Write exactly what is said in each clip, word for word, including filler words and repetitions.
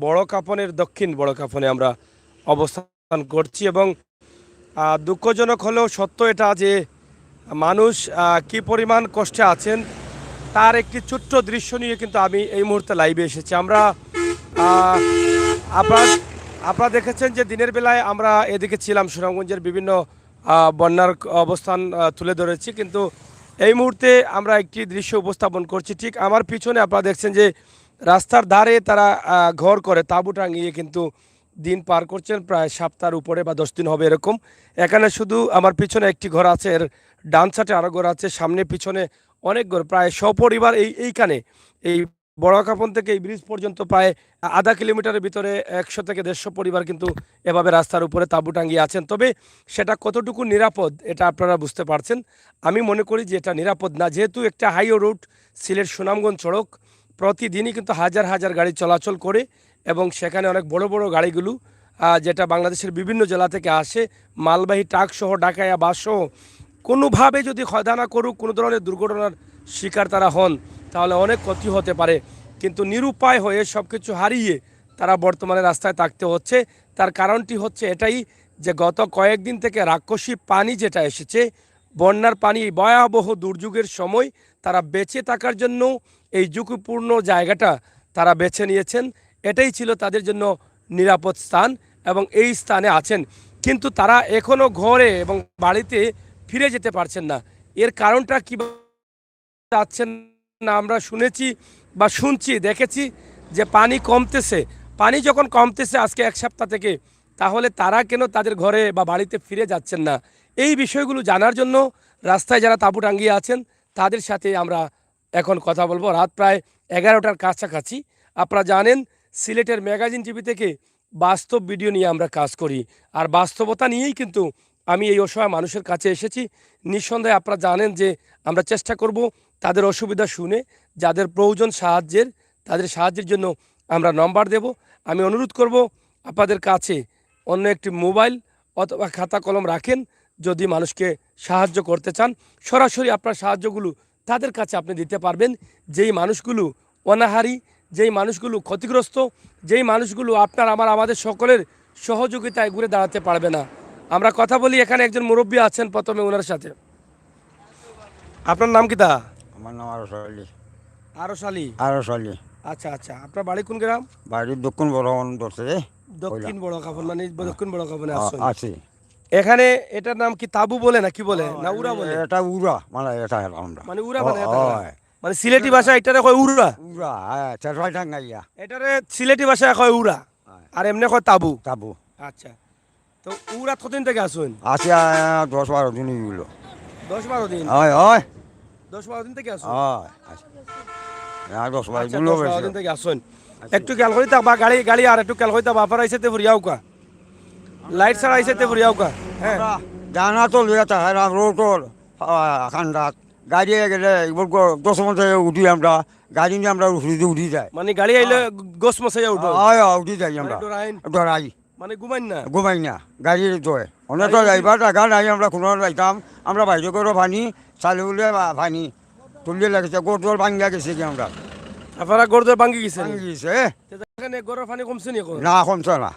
বড় কাফনের, দক্ষিণ বড় কাফনে আমরা অবস্থান করছি এবং আহ, দুঃখজনক হলেও সত্য এটা যে মানুষ আহ, কি পরিমাণ কষ্টে আছেন, তার একটি ছোট্ট দৃশ্য নিয়ে কিন্তু আমি এই মুহূর্তে লাইভে এসেছি। আমরা আহ, আপনারা আপনারা দেখেছেন যে দিনের বেলায় আমরা এদিকে ছিলাম, সুনামগঞ্জের বিভিন্ন আহ, বন্যার অবস্থান আহ, তুলে ধরেছি, কিন্তু এই মুহূর্তে আমরা একটি দৃশ্য উপস্থাপন করছি। ঠিক আমার পিছনে আপনারা দেখছেন যে রাস্তার ধারে তারা আহ, ঘর করে, তাঁবু টাঙিয়ে কিন্তু দিন পার করছেন, প্রায় সপ্তাহের উপরে বা দশ দিন হবে এরকম। এখানে শুধু আমার পিছনে একটি ঘর আছে, এর ডান সাইডে আরো ঘর আছে, সামনে পিছনে অনেক ঘর, প্রায় সপরিবার এই এইখানে, এই বড় কাফন থেকে এই ব্রিজ পর্যন্ত প্রায় আধা কিলোমিটারের ভিতরে একশো থেকে দেড়শো পরিবার কিন্তু এভাবে রাস্তার উপরে তাঁবু টাঙিয়ে আছেন। তবে সেটা কতটুকু নিরাপদ, এটা আপনারা বুঝতে পারছেন। আমি মনে করি যে এটা নিরাপদ না, যেহেতু একটা হাইওয়ে রোড, সিলেট সুনামগঞ্জ সড়ক, প্রতিদিনই কিন্তু হাজার হাজার গাড়ি চলাচল করে এবং সেখানে অনেক বড় বড় গাড়িগুলো, আহ, যেটা বাংলাদেশের বিভিন্ন জেলা থেকে আসে, মালবাহী ট্রাক সহ, ডাকাইয়া বাস সহ, কোনোভাবে যদি খয়দা না করুক, কোনো ধরনের দুর্ঘটনার শিকার তারা হন, তাহলে অনেক ক্ষতি হতে পারে। কিন্তু নিরুপায় হয়ে সব কিছু হারিয়ে তারা বর্তমানে রাস্তায় থাকতে হচ্ছে। তার কারণটি হচ্ছে এটাই যে গত কয়েকদিন থেকে রাক্ষসী পানি যেটা এসেছে, বন্যার পানি, এই ভয়াবহ দুর্যোগের সময় তারা বেঁচে থাকার জন্য এই ঝুঁকিপূর্ণ জায়গাটা তারা বেছে নিয়েছেন। এটাই ছিল তাদের জন্য নিরাপদ স্থান এবং এই স্থানে আছেন। কিন্তু তারা এখনও ঘরে এবং বাড়িতে ফিরে যেতে পারছেন না। এর কারণটা কী যাচ্ছেন না, আমরা শুনেছি বা শুনছি, দেখেছি যে পানি কমতেছে। পানি যখন কমতেছে আজকে এক সপ্তাহ থেকে, তাহলে তারা কেন তাদের ঘরে বা বাড়িতে ফিরে যাচ্ছেন না? এই বিষয়গুলো জানার জন্য রাস্তায় যারা তাঁবু টাঙিয়ে আছেন, তাদের সাথে আমরা এখন কথা বলবো। রাত প্রায় এগারোটার কাছাকাছি। আপনারা জানেন, সিলেটের ম্যাগাজিন টিভি থেকে বাস্তব ভিডিও নিয়ে আমরা কাজ করি, আর বাস্তবতা নিয়েই কিন্তু আমি এই অসহায় মানুষের কাছে এসেছি। নিঃসন্দেহে আপনারা জানেন যে আমরা চেষ্টা করব তাদের অসুবিধা শুনে, যাদের প্রয়োজন সাহায্যের, তাদের সাহায্যের জন্য আমরা নম্বর দেব। আমি অনুরোধ করব আপনাদের কাছে অন্য একটি মোবাইল অথবা খাতা কলম রাখেন, যদি মানুষকে সাহায্য করতে চান, সরাসরি আপনার সাহায্যগুলো তাদের কাছে আপনি দিতে পারবেন, যেই মানুষগুলো অনাহারী, যেই মানুষগুলো ক্ষতিগ্রস্ত, যেই মানুষগুলো আপনার, আমার, আমাদের সকলের সহযোগিতায় ঘুরে দাঁড়াতে পারবে না। আমরা কথা বলি, এখানে একজন মুরব্বী আছেন, প্রথমে ওনার সাথে। আপনার নাম কিতা? আমার নাম আরশ আলী। আরশ আলী? আরশ আলী। আচ্ছা, আচ্ছা। আপনার বাড়ি কোন গ্রাম? বাড়ি দক্ষিণ বড় ধরছে। দক্ষিণ বড় কাফন, মানে দক্ষিণ বড় কাফনে আছেন? আছি। এখানে এটার নাম কি তাবু বলে না কি বলে? না, উরা বলে? এটা উরা, মানে এটা আমরা। মানে উরা বানায় তারা? মানে সিলেটি ভাষা এটারে কয় উরা? উরা, হ্যাঁ, চারপাই টাঙ্গাইয়া। এটারে সিলেটি ভাষায় কয় উরা। হ্যাঁ। আর এমনে কয় তাবু? তাবু। আচ্ছা। তো উরাত কতদিন থেকে আছেন? আছি, আহ, দশ বারো দিন হইল। দশ বারো দিন? হয়, হয়। দশ বারো দিন থেকে আছেন? হয়, আচ্ছা। হ্যাঁ, দশ বারো আচ্ছা, দিন দশ বারো হয়েছে। দিন থেকে আছেন। আচ্ছা। একটু খেয়াল করি থাকবা, গাড়ি, গাড়ি আর একটু খেয়াল করি থাকবা, আফার আইছে তে ফুরিয়াউকা। লাইট ছাড়া আইছে তে ফুরিয়াউকা। হ্যাঁ। আমরা জানা তো লইয়া তা, হ্যাঁ, রাম রোড টোল, আহ, খান্ডাত। গাড়ি গেলে এবার গ-, দশ মতো উঠি আমরা, গাড়ি নিয়ে আমরা উঠি, উঠি যাই। মানে গাড়ি আইলে হ্যাঁ। গোস মশাইয়া উঠো? হয়, হয়, উঠি যাই আমরা। মানে ডরাইন? ডরাই। মানে ঘুমাইন না? ঘুমাই না, গাড়ি জয়। অনেক তো গাড়ি যাইবার জায়গা নাই, আমরা কোনো যাইতাম, আমরা বাইরে করে পানি, চালে উলে বা-, পানি, তুলিয়ে লাগেছে, গোট জল ভাঙ্গিয়া গেছে কি আমরা। আপনারা ঘর দুয়ার ভাঙ্গি গেছে? ভাঙ্গি গেছে, এ। তো এখানে ঘরের পানি কমছে নি এখন? না, কমছে না।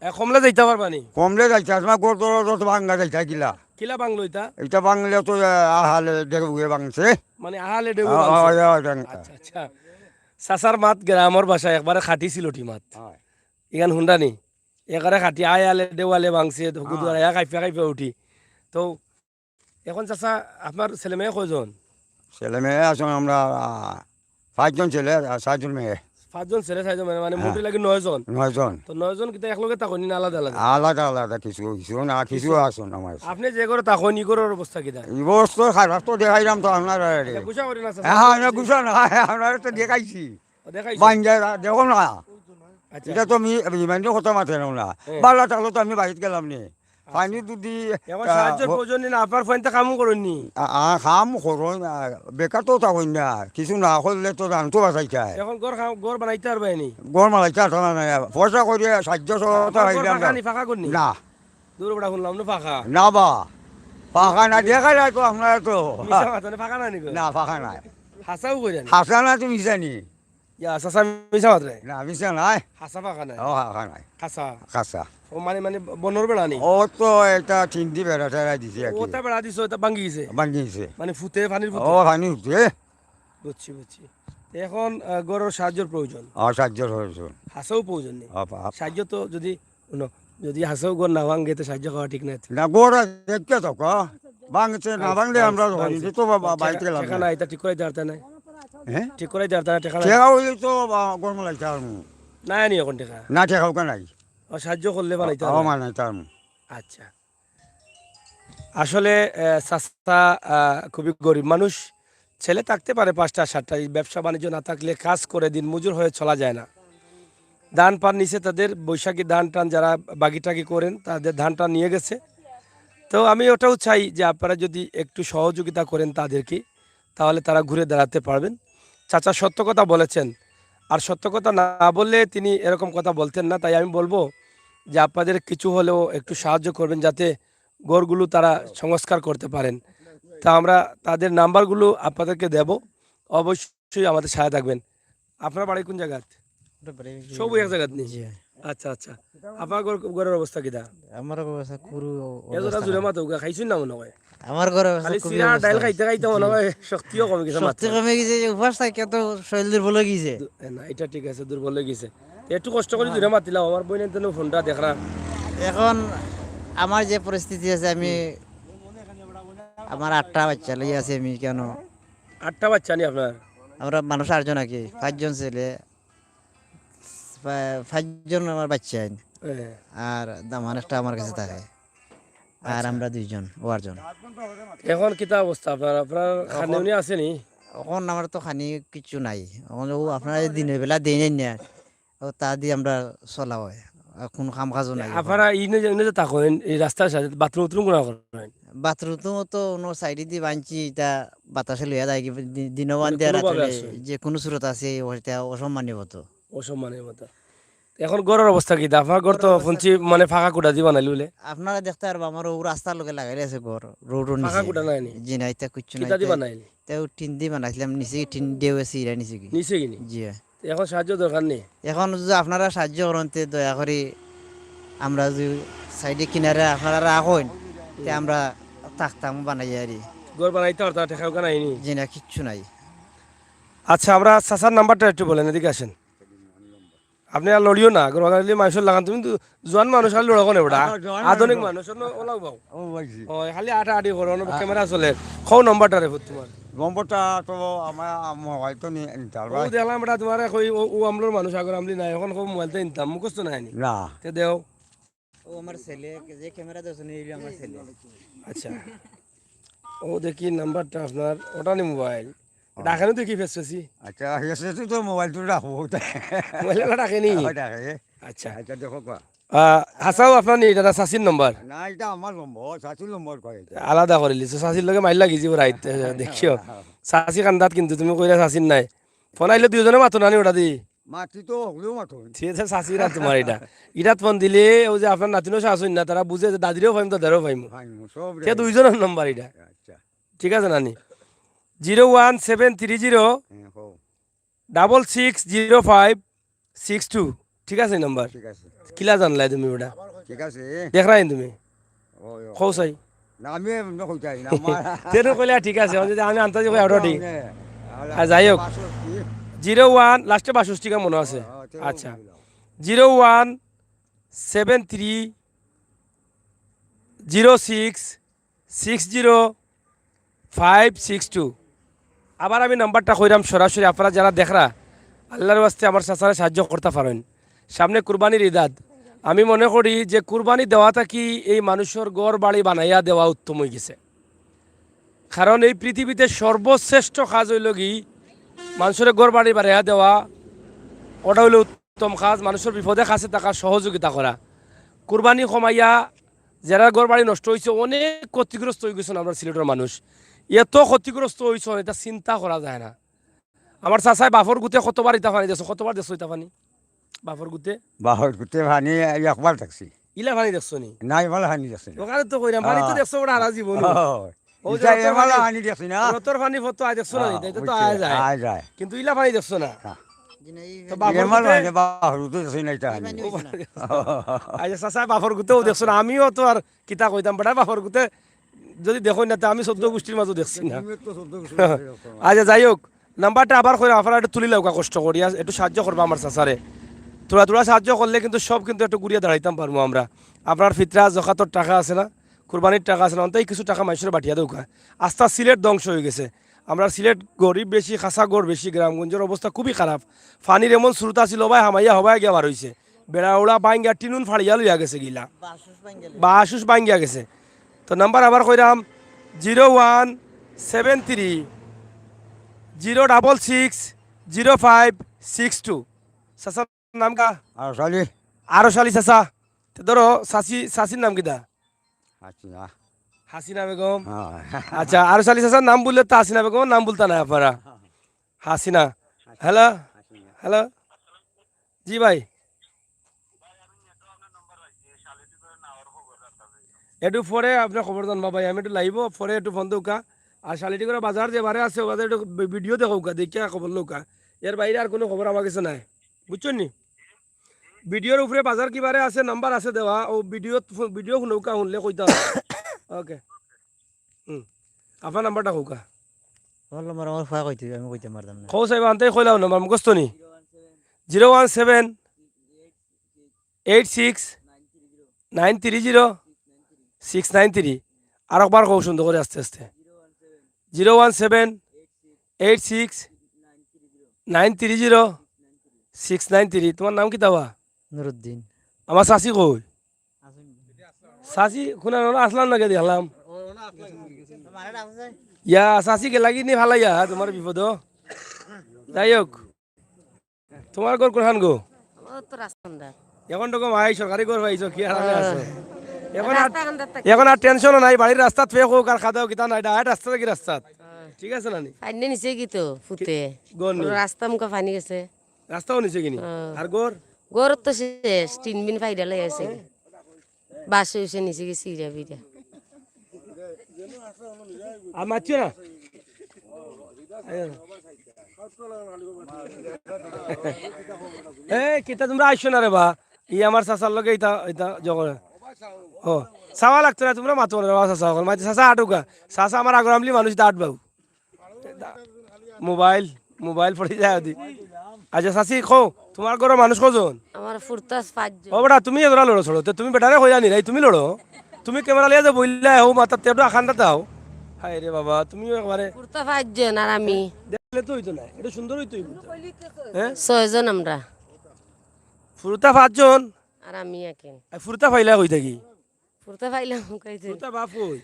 এ, কমলে যাইতা পারবা নি? কমলে যাইতা, তোমার ঘর দুয়ার যত ভাঙ্গা যাইতা কিলা। কিলা ভাঙলো এটা? এটা ভাঙলে তো, এ, আহালে ঢেউয়ে ভাঙছে। মানে আহালে ঢেউয়ে আ, ভাঙছে? আ, আ, আ, আচ্ছা, আচ্ছা। চাচার মাত গ্রামর ভাষায় একবারে খাঁটি সিলটি মাত। হয়। ইখান হুনরা নি? একেবারে খাঁটি আয়ালে দেওয়ালে ভাঙছে, তো হুকু হ্যাঁ। দুয়ারে কাইফা কাইফা উঠি। তো এখন চাচা, আপনার ছেলে মেয়ে কয়জন? ছেলে মেয়ে আছেন আমরা, আ, পাঁচজন ছেলে আর চারজন মেয়ে। পাঁচজন ছেলে, চারজন মেয়ে, মানে হ্যাঁ। মোটে লাগে নয়জন। নয়জন। তো নয়জন কিতা একলগে থাকইন না আলাদা আলাদা? আলাদা আলাদা, কিছু, কিছু না, কিছু কিছু। আছেন আমার। আপনি যে ঘরে থাকইন, ই ঘরের অবস্থা কিতা? ই অবস্থা খারাপ তো দেখাইলাম তো আপনার আরে। আচ্ছা, গুছা করি না, চাচা। হ্যাঁ, হ্যাঁ, না, গুছা না, আপনারা তো দেখাইছি। ও, দেখাইছি। ভাঙ্গা, দেখো না। আচ্ছা। এটা তো আমি, আমি মানে কথা মাতে না। হ্যাঁ। বালা থাকলে তো আমি বাড়িতে গেলাম নি। আচ্ছা। পানি যদি, এখন আহ, সাহায্যের হ-, প্রয়োজন নেই না, আপনার ফোনটা কামও করেননি? আ, আ, কাম করো না, বেকার তো থাকইন না, কিছু না করলে তো জান তো বাঁচাইতে হয়। এখন ঘর খা-, ঘর বানাইতে পারবে নি? ঘর বানাইতে পারতাম না, পয়সা করি সাহায্য সহযোগিতা আপনার ঘর হইলে পাকা আমরা নি, পাকা করনি? না। দূর বেটা, শুনলাম না পাকা। না বা, পাকা না, দেখা যায় তো আপনারা তো। মিছা মাত, মানে পাকা না নি ঘর? না, পাকা না। হাছাউ কইরা নি? হাছা না তো মিছা নি। ইয়া, চাচা, মিছা মাতরায়? না, মিছা নায়। হাছা পাকা নায়? ও, হা-, হা-, নাই। হাছা। হাছা। ও, মানে, মানে, বনর বেড়া নি? ও তো এটা টিন দি বেড়া টেড়া দিছে আর কি। ওটা বেড়া দিছো, এটা ভাঙ্গি গেছে? ভাঙ্গি গেছে। মানে, ফুতে, পানির ফুতে? ও, পানি উঠছে। বুঝছি, বুঝছি। তো এখন, আহ, ঘরর সাহায্যর প্রয়োজন? ও, সাহায্যর প্রয়োজন। হাছাও প্রয়োজন নেই? ও, পা-, সাহায্য তো যদি, হুনো, যদি হাছাও ঘর না ভাঙ্গে, তো সাহায্য করা ঠিক নায় তো। না, ঘর দেখতে তো ক। ভাঙছে, না ভাঙলে আমরা ভাঙছে। হইলে তো বা-, বা-, টেকা, বাইতে গেলাম টেকা না। নাই, এটা ঠিক করাই দরকার নাই। হ্যাঁ? ঠিক করাই দরকার নাই, টেকা নাই। টেকা হইলে তো বা-, ঘর মালাইতে পারমু। নাই নি এখন টেকা? না, টেকা ওকে নাই। ও, সাহায্য করলে বানাইতে ও, পারবে। বানাইতে পারমু। আচ্ছা। আসলে, আহ, চাচা, আহ, খুবই গরিব মানুষ। ছেলে থাকতে পারে পাঁচটা সাতটা, এই ব্যবসা বাণিজ্য না থাকলে কাজ করে দিন মজুর হয়ে চলা যায় না। ধান পান নিচে তাদের, বৈশাখী ধান টান যারা বাগিটাগি করেন, তাদের ধান টান নিয়ে গেছে। তো আমি ওটাও চাই যে আপনারা যদি একটু সহযোগিতা করেন তাদেরকে, তাহলে তারা ঘুরে দাঁড়াতে পারবেন। চাচা সত্য কথা বলেছেন, আর সত্য কথা না বললে তিনি এরকম কথা বলতেন না। তাই আমি বলবো যে আপনাদের কিছু হলেও একটু সাহায্য করবেন, যাতে ঘরগুলো তারা সংস্কার করতে পারেন। তা আমরা তাদের নাম্বারগুলো আপনাদেরকে দেব, অবশ্যই আমাদের সাথে থাকবেন। আপনার বাড়ি কোন জায়গাত? সব এক জায়গাত নি? জি। আচ্ছা, আচ্ছা। আপনার ঘর, ঘরর অবস্থা কিতা? আমার অবস্থা কুরু এ জোড়া জুড়ে মাতো গা, খাইছুন না মনে হয়? আমার ঘরে অবস্থা খালি খুবই চিরা অবস্থা ডাইল নাই। খাইতে খাইতে মনে হয় শক্তিও কমে গেছে শক্তি মাত্র। কমে গেছে, যে উপাস থাকে তো শরীর দুর্বল হয়ে গেছে। দু-, এ না, এটা ঠিক আছে, দুর্বল হয়ে গেছে। একটু কষ্ট করে জুড়ে মাতিলাম, আমার বইন এনতে ফোনটা দেখরা। এখন আমার যে পরিস্থিতি আছে, আমি আমার আটটা বাচ্চা লই আছি, আমি কেন আটটা বাচ্চা নি আপনার? আমরা মানুষ আটজন আর কি, পাঁচজন ছেলে, পা-, পাঁচজন আমার বাচ্চা আইন, হ্যাঁ। আর দামান একটা আমার কাছে থাকে, আর আমরা দুইজন, ও আটজন। এখন কিতা অবস্থা আপনার? আপনার খানি উনি আছে নি? এখন আমার তো খানি কিচ্ছু নাই। এখন ও আপনারা দিনের বেলা দেই নাই না, ও তা দিয়ে আমরা চলা হয়, আর কোনো কাম কাজও নাই। আপনারা ইনে যে, ইনে যে থাকেন, এই রাস্তার সাথে বাথরুম উথরুম গুণা করেন? বাথরুম তো অন্য সাইডে দিয়ে বানছি, এটা বাতাসে লইয়া যায় কি, দি-, দিনও বান্ধে আর কোনোভাবে রাত্রে আছে। যে কোনো স্রোত আছে, ওইটা অসম্মানীয় মতো। অসম্মানীয় মতো। এখন ঘরর অবস্থা কিতা? আপনার ঘর তো শুনছি মানে ফাঁকা কুটা দি বানাইল বলে। আপনারা দেখতে পারবো আমার ও রাস্তার লগে লাগাই আছে ঘর, রোডও নিচে। ফাঁকা কুটা নাই নি? জি না, এটা কিচ্ছু নাই। কিতা দি বানাইল? তাও টিন দি বানাইছিলাম নিচে, টিন দেওয়া আছে, ইরা নিচে কি? নিচে কিনি? জি। এখন সাহায্য দরকার নেই? এখন যদি আপনারা সাহায্য করেন, তে দয়া করে আমরা যদি সাইডে কিনারে আপনারা রাখেন, তে আমরা থাকতাম বানাই আর কি। ঘর বানাইতে পারতা, টেকা উকা নাই নি? জি না, কিচ্ছু নাই। আচ্ছা, আমরা চাচার নাম্বারটা একটু বলেন, এদিকে আসেন। আপনি আর লড়িও না, ঘর বানাইলে মানুষের লাগান, তুমি তো জোয়ান মানুষ, খালি লড়াকো নেই বেটা। আধুনিক মানুষ, অন্য ওলাও বাও। ও, বুঝছি। ও, খালি আটা আটি করো, অন্য ক্যামেরা চলে। কও নাম্বারটা রে পুত তোমার। নম্বরটা তো আমার মোবাইল তো নিয়ে নিতে ও, পারবা। দেখলাম বেটা তোমার কই, ও, ও আমলোর মানুষ, আগর আমলি নাই, এখন কও মোবাইলটা নিতাম, মুখস্থ নাই নি? না। তে দেও। ও আমার ছেলে, যে ক্যামেরা ধরছে, এই আমার ছেলে। আচ্ছা। ও দেখি নাম্বারটা আপনার, ওটা নি মোবাইল। ডাকেনি তো কি ফেসফেসি? আচ্ছা, এসে তো মোবাইল তো রাখবো। মোবাইল ডাকেনি? ডাকে। আচ্ছা। আচ্ছা, দেখো কোয়া। আহ, হাছাও আপনার নি, এটা চাচির নম্বর? না, এটা আমার নম্বর, চাচির নম্বর কয় এটা। আলাদা করে লিছো, চাচির লগে মাইর লাগি যিবো রাইত, এ, দেখিও। চাচি কান্দাত কিন্তু তুমি কইরা চাচির নাই। ফোন আইলে দুইজনে মাতো না নি ওটা দি? মাতি তো হলেও মাতো। ঠিক আছে, চাচির আর তোমার এটা। ইটাত ফোন দিলে ওই যে আপনার নাতিনও শাশুড়ি না, তারা বুঝে যে দাদিরেও পাইম, দাদারেও পাইম। ভাই, সব তে দুইজনের নম্বর এটা। আচ্ছা। ঠিক আছে নানি? Zero one seven three zero হ্যাঁ, হো, double six zero five six two. ঠিক আছে নাম্বার? ঠিক আছে। কিলা জানলাই তুমি ওটা? ঠিক আছে। দেখরাই তুমি? ওই, ওই। কও চাই। না, আমি এমনি কইতাই না, আমার তেন কইলে ঠিক আছে, আমি যদি আমি আন্তাজি কই আউট ঠিক। হ্যাঁ, আর যাই হোক। বাষট্টি। জিরো ওয়ান, লাস্টে বাষট্টি কা মনে আছে? হ্যাঁ, তে আচ্ছা। বললাম। Zero one seven three zero six six zero five six two. আবার আমি নাম্বারটা কইরাম সরাসরি, আপনারা যারা দেখরা, আল্লাহর ওয়াস্তে আমার চাচারে সাহায্য করতা পারেন। সামনে কুরবানির ইদাত, আমি মনে করি যে কুরবানি দেওয়া থাকি এই মানুষর ঘর বাড়ি বানাইয়া দেওয়া উত্তম হয়ে গেছে। কারণ এই পৃথিবীতে সর্বশ্রেষ্ঠ কাজ হইল কি, মানুষের ঘর বাড়ি বানাইয়া দেওয়া, ওটা হইল উত্তম কাজ, মানুষের বিপদে কাছে থাকা, সহযোগিতা করা। কুরবানি কমাইয়া যারা ঘর বাড়ি নষ্ট হয়েছে, অনেক ক্ষতিগ্রস্ত হয়ে গেছেন আমরা সিলেটের মানুষ। এত ক্ষতিগ্রস্ত হয়েছেন, এটা চিন্তা করা যায় না। আমার চাচায় বাফর গুতে কতবার ইটা পানি দেখছো, কতবার দেখছো ইটা পানি? বাফর গুতে? বাফর গুতে পানি একবার দেখছি। ইলা পানি দেখছো নি? না, এবার পানি দেখছি না। ওখানে তো কইরাম, পানি তো দেখছো ওটা হারা জীবন। ও, ও যে ইটা রথর এবার পানি, পানি দেখছি না। রথর পানি ফটো আয় দেখছো না? হ্যাঁ, এটা তো বুঝছি, আয় যায়। আয় যায়। কিন্তু ইলা পানি দেখছো না? হ্যাঁ। তো বাপর গুতে, আচ্ছা, চাচা, বাপর গুতেও দেখছো না, আমিও তো আর কিতা কইতাম, বেটা, বাপর গুতে যদি দেখো না, তে আমি চৌদ্দ গোষ্ঠীর মাঝে দেখছি না। আচ্ছা, যাই হোক, নাম্বারটা আবার কইরা, আপনারা একটু তুলি লাউকা কষ্ট করিয়া, একটু সাহায্য করবা আমার চাচারে। থুড়া থুড়া সাহায্য করলে কিন্তু সব কিন্তু একটু ঘুরিয়া দাঁড়াইতাম পারমু আমরা। আপনার ফিতরা জকাতর টাকা আছে না, কুরবানির টাকা আছে না, অন্তাই কিছু টাকা মানষরে বাটিয়া দেউকা। আস্তা সিলেট ধ্বংস অইগেছে। আমরার সিলেট গরিব বেশি, খাসা ঘর বেশি, গ্রামগঞ্জর অবস্থা খুবই খারাপ। পানির এমন স্রোত আছিল, হবায় হামাইয়া হবায় গিয়া বার অইছে। বেড়া উড়া ভাঙ্গিয়া টিনুন ফাড়িয়া লইয়া গেছে গিলা। বাঁশ উশ ভাঙ্গিয়া গেছে। তো নাম্বার আবার কইরাম, zero one seven three zero double six zero five six two। চাচার নাম কিতা? আরশ আলী। আরশ আলী চাচা। তে ধরো, চাচি, চাচির নাম কিতা? হাসিনা। হাসিনা বেগম। হ্যাঁ। আচ্ছা, আরশ আলী চাচার নাম বললে তো হাসিনা বেগমর নাম বলতা নায় আপনারা। হাসিনা। হ্যালো? হ্যালো? জি ভাই। একটু পরে আপনার খবর জানবা ভাই, আমি একটু লাইভো, পরে একটু ফোন দেউকা। আর শালিটিগড়া বাজার যে বারে আছে, ওবারে একটু ভি-, ভিডিও দেখউকা, দেখিয়া খবর লউকা। এর বাইরে আর কোনো খবর আমার কাছে নাই, বুঝছইন নি? ভিডিওর উপরে বাজার কি বারে আছে, নাম্বার আছে দেওয়া, ও ভিডিও, ভিডিও হুনউকা, হুনলে কইতা পারবা। ওকে। হুম। আপনার নাম্বারটা কউকা। আমার নাম্বার আমার ফুয়ায় কইতে অইবো, আমি কইতাম পারতাম না। কও চাইবা, আনতে কইলাও নাম্বার মুখস্থ নি? Zero one seven eight six nine three zero six nine three। আরকবার কও সুন্দর করি আস্তে আস্তে। Zero one seven eight six nine three zero six nine three। তোমার নাম কিতা বা? নুরুদ্দিন। আমার চাচি কই? চাচি কোন আসলাম নাকি দেখলাম। ইয়া, চাচি গেলাগি নি ফালাইয়া তোমার বিপদ। যাই হোক, তোমার ঘর কোনখান গো? ও তো রাস্তা আন্দার। এখন তো গো ভাই সরকারি ঘর পাইছো, কি আরামে আছো। এখন আর, রাস্তা আন্দার থাকি। এখন আর টেনশনও নাই, বাড়ির রাস্তাত ফেক হোক আর খাদাও কিতা নাই, ডাইরেক্ট রাস্তা থাকি রাস্তাত। হ্যাঁ। ঠিক আছে না নি? পানি নিছে কি তো ফুতে? ঘর নি? রাস্তা মুখা পানি গেছে। রাস্তাও নিছে কি নি? হ্যাঁ। আর ঘর? ঘর তো শেষ, টিন বিন ফাইরা লই আছে। বাসে উসে নিচে গেছি ইরা বিরা। আর মাতিও না। এ, কিতা তোমরা আইছো না রে বা? ই আমার চাচার লগে ইতা, ইতা জগরে। ও, চাওয়া লাগতো না, তোমরা মাতো না রে বা, চাচা অকল। মাতি চাচা আটুকা। চাচা আমার আগর আমলি মানুষ, ইতা আট বাবু। মোবাইল, মোবাইল পড়ি যায় ওদি। আচ্ছা, চাচি, কও, তোমার ঘরো মানুষ কয়জন? আমার ফুরতাছ পাঁচজন। ও বেটা, তুমি এগুলা লড়ো ছড়ো, তে তুমি বেটারে কইয়া নিরাই, তুমি লড়ো। তুমি ক্যামেরা লইয়া যে বইলা, হো মাথার তেটো আখান দাও। হায় রে বাবা, তুমিও একবারে ফুরতা পাঁচজন আর আমি। দেখলে তো অইতো না, এটা সুন্দর অইতো অইবো। হ্যাঁ? ছয়জন আমরা। ফুরতা পাঁচজন? আর আমি একজন। আর ফুরতা পাইলা কই থাকি? ফুরতা পাইলাম কই থাকি? ফুরতা বাপ কই?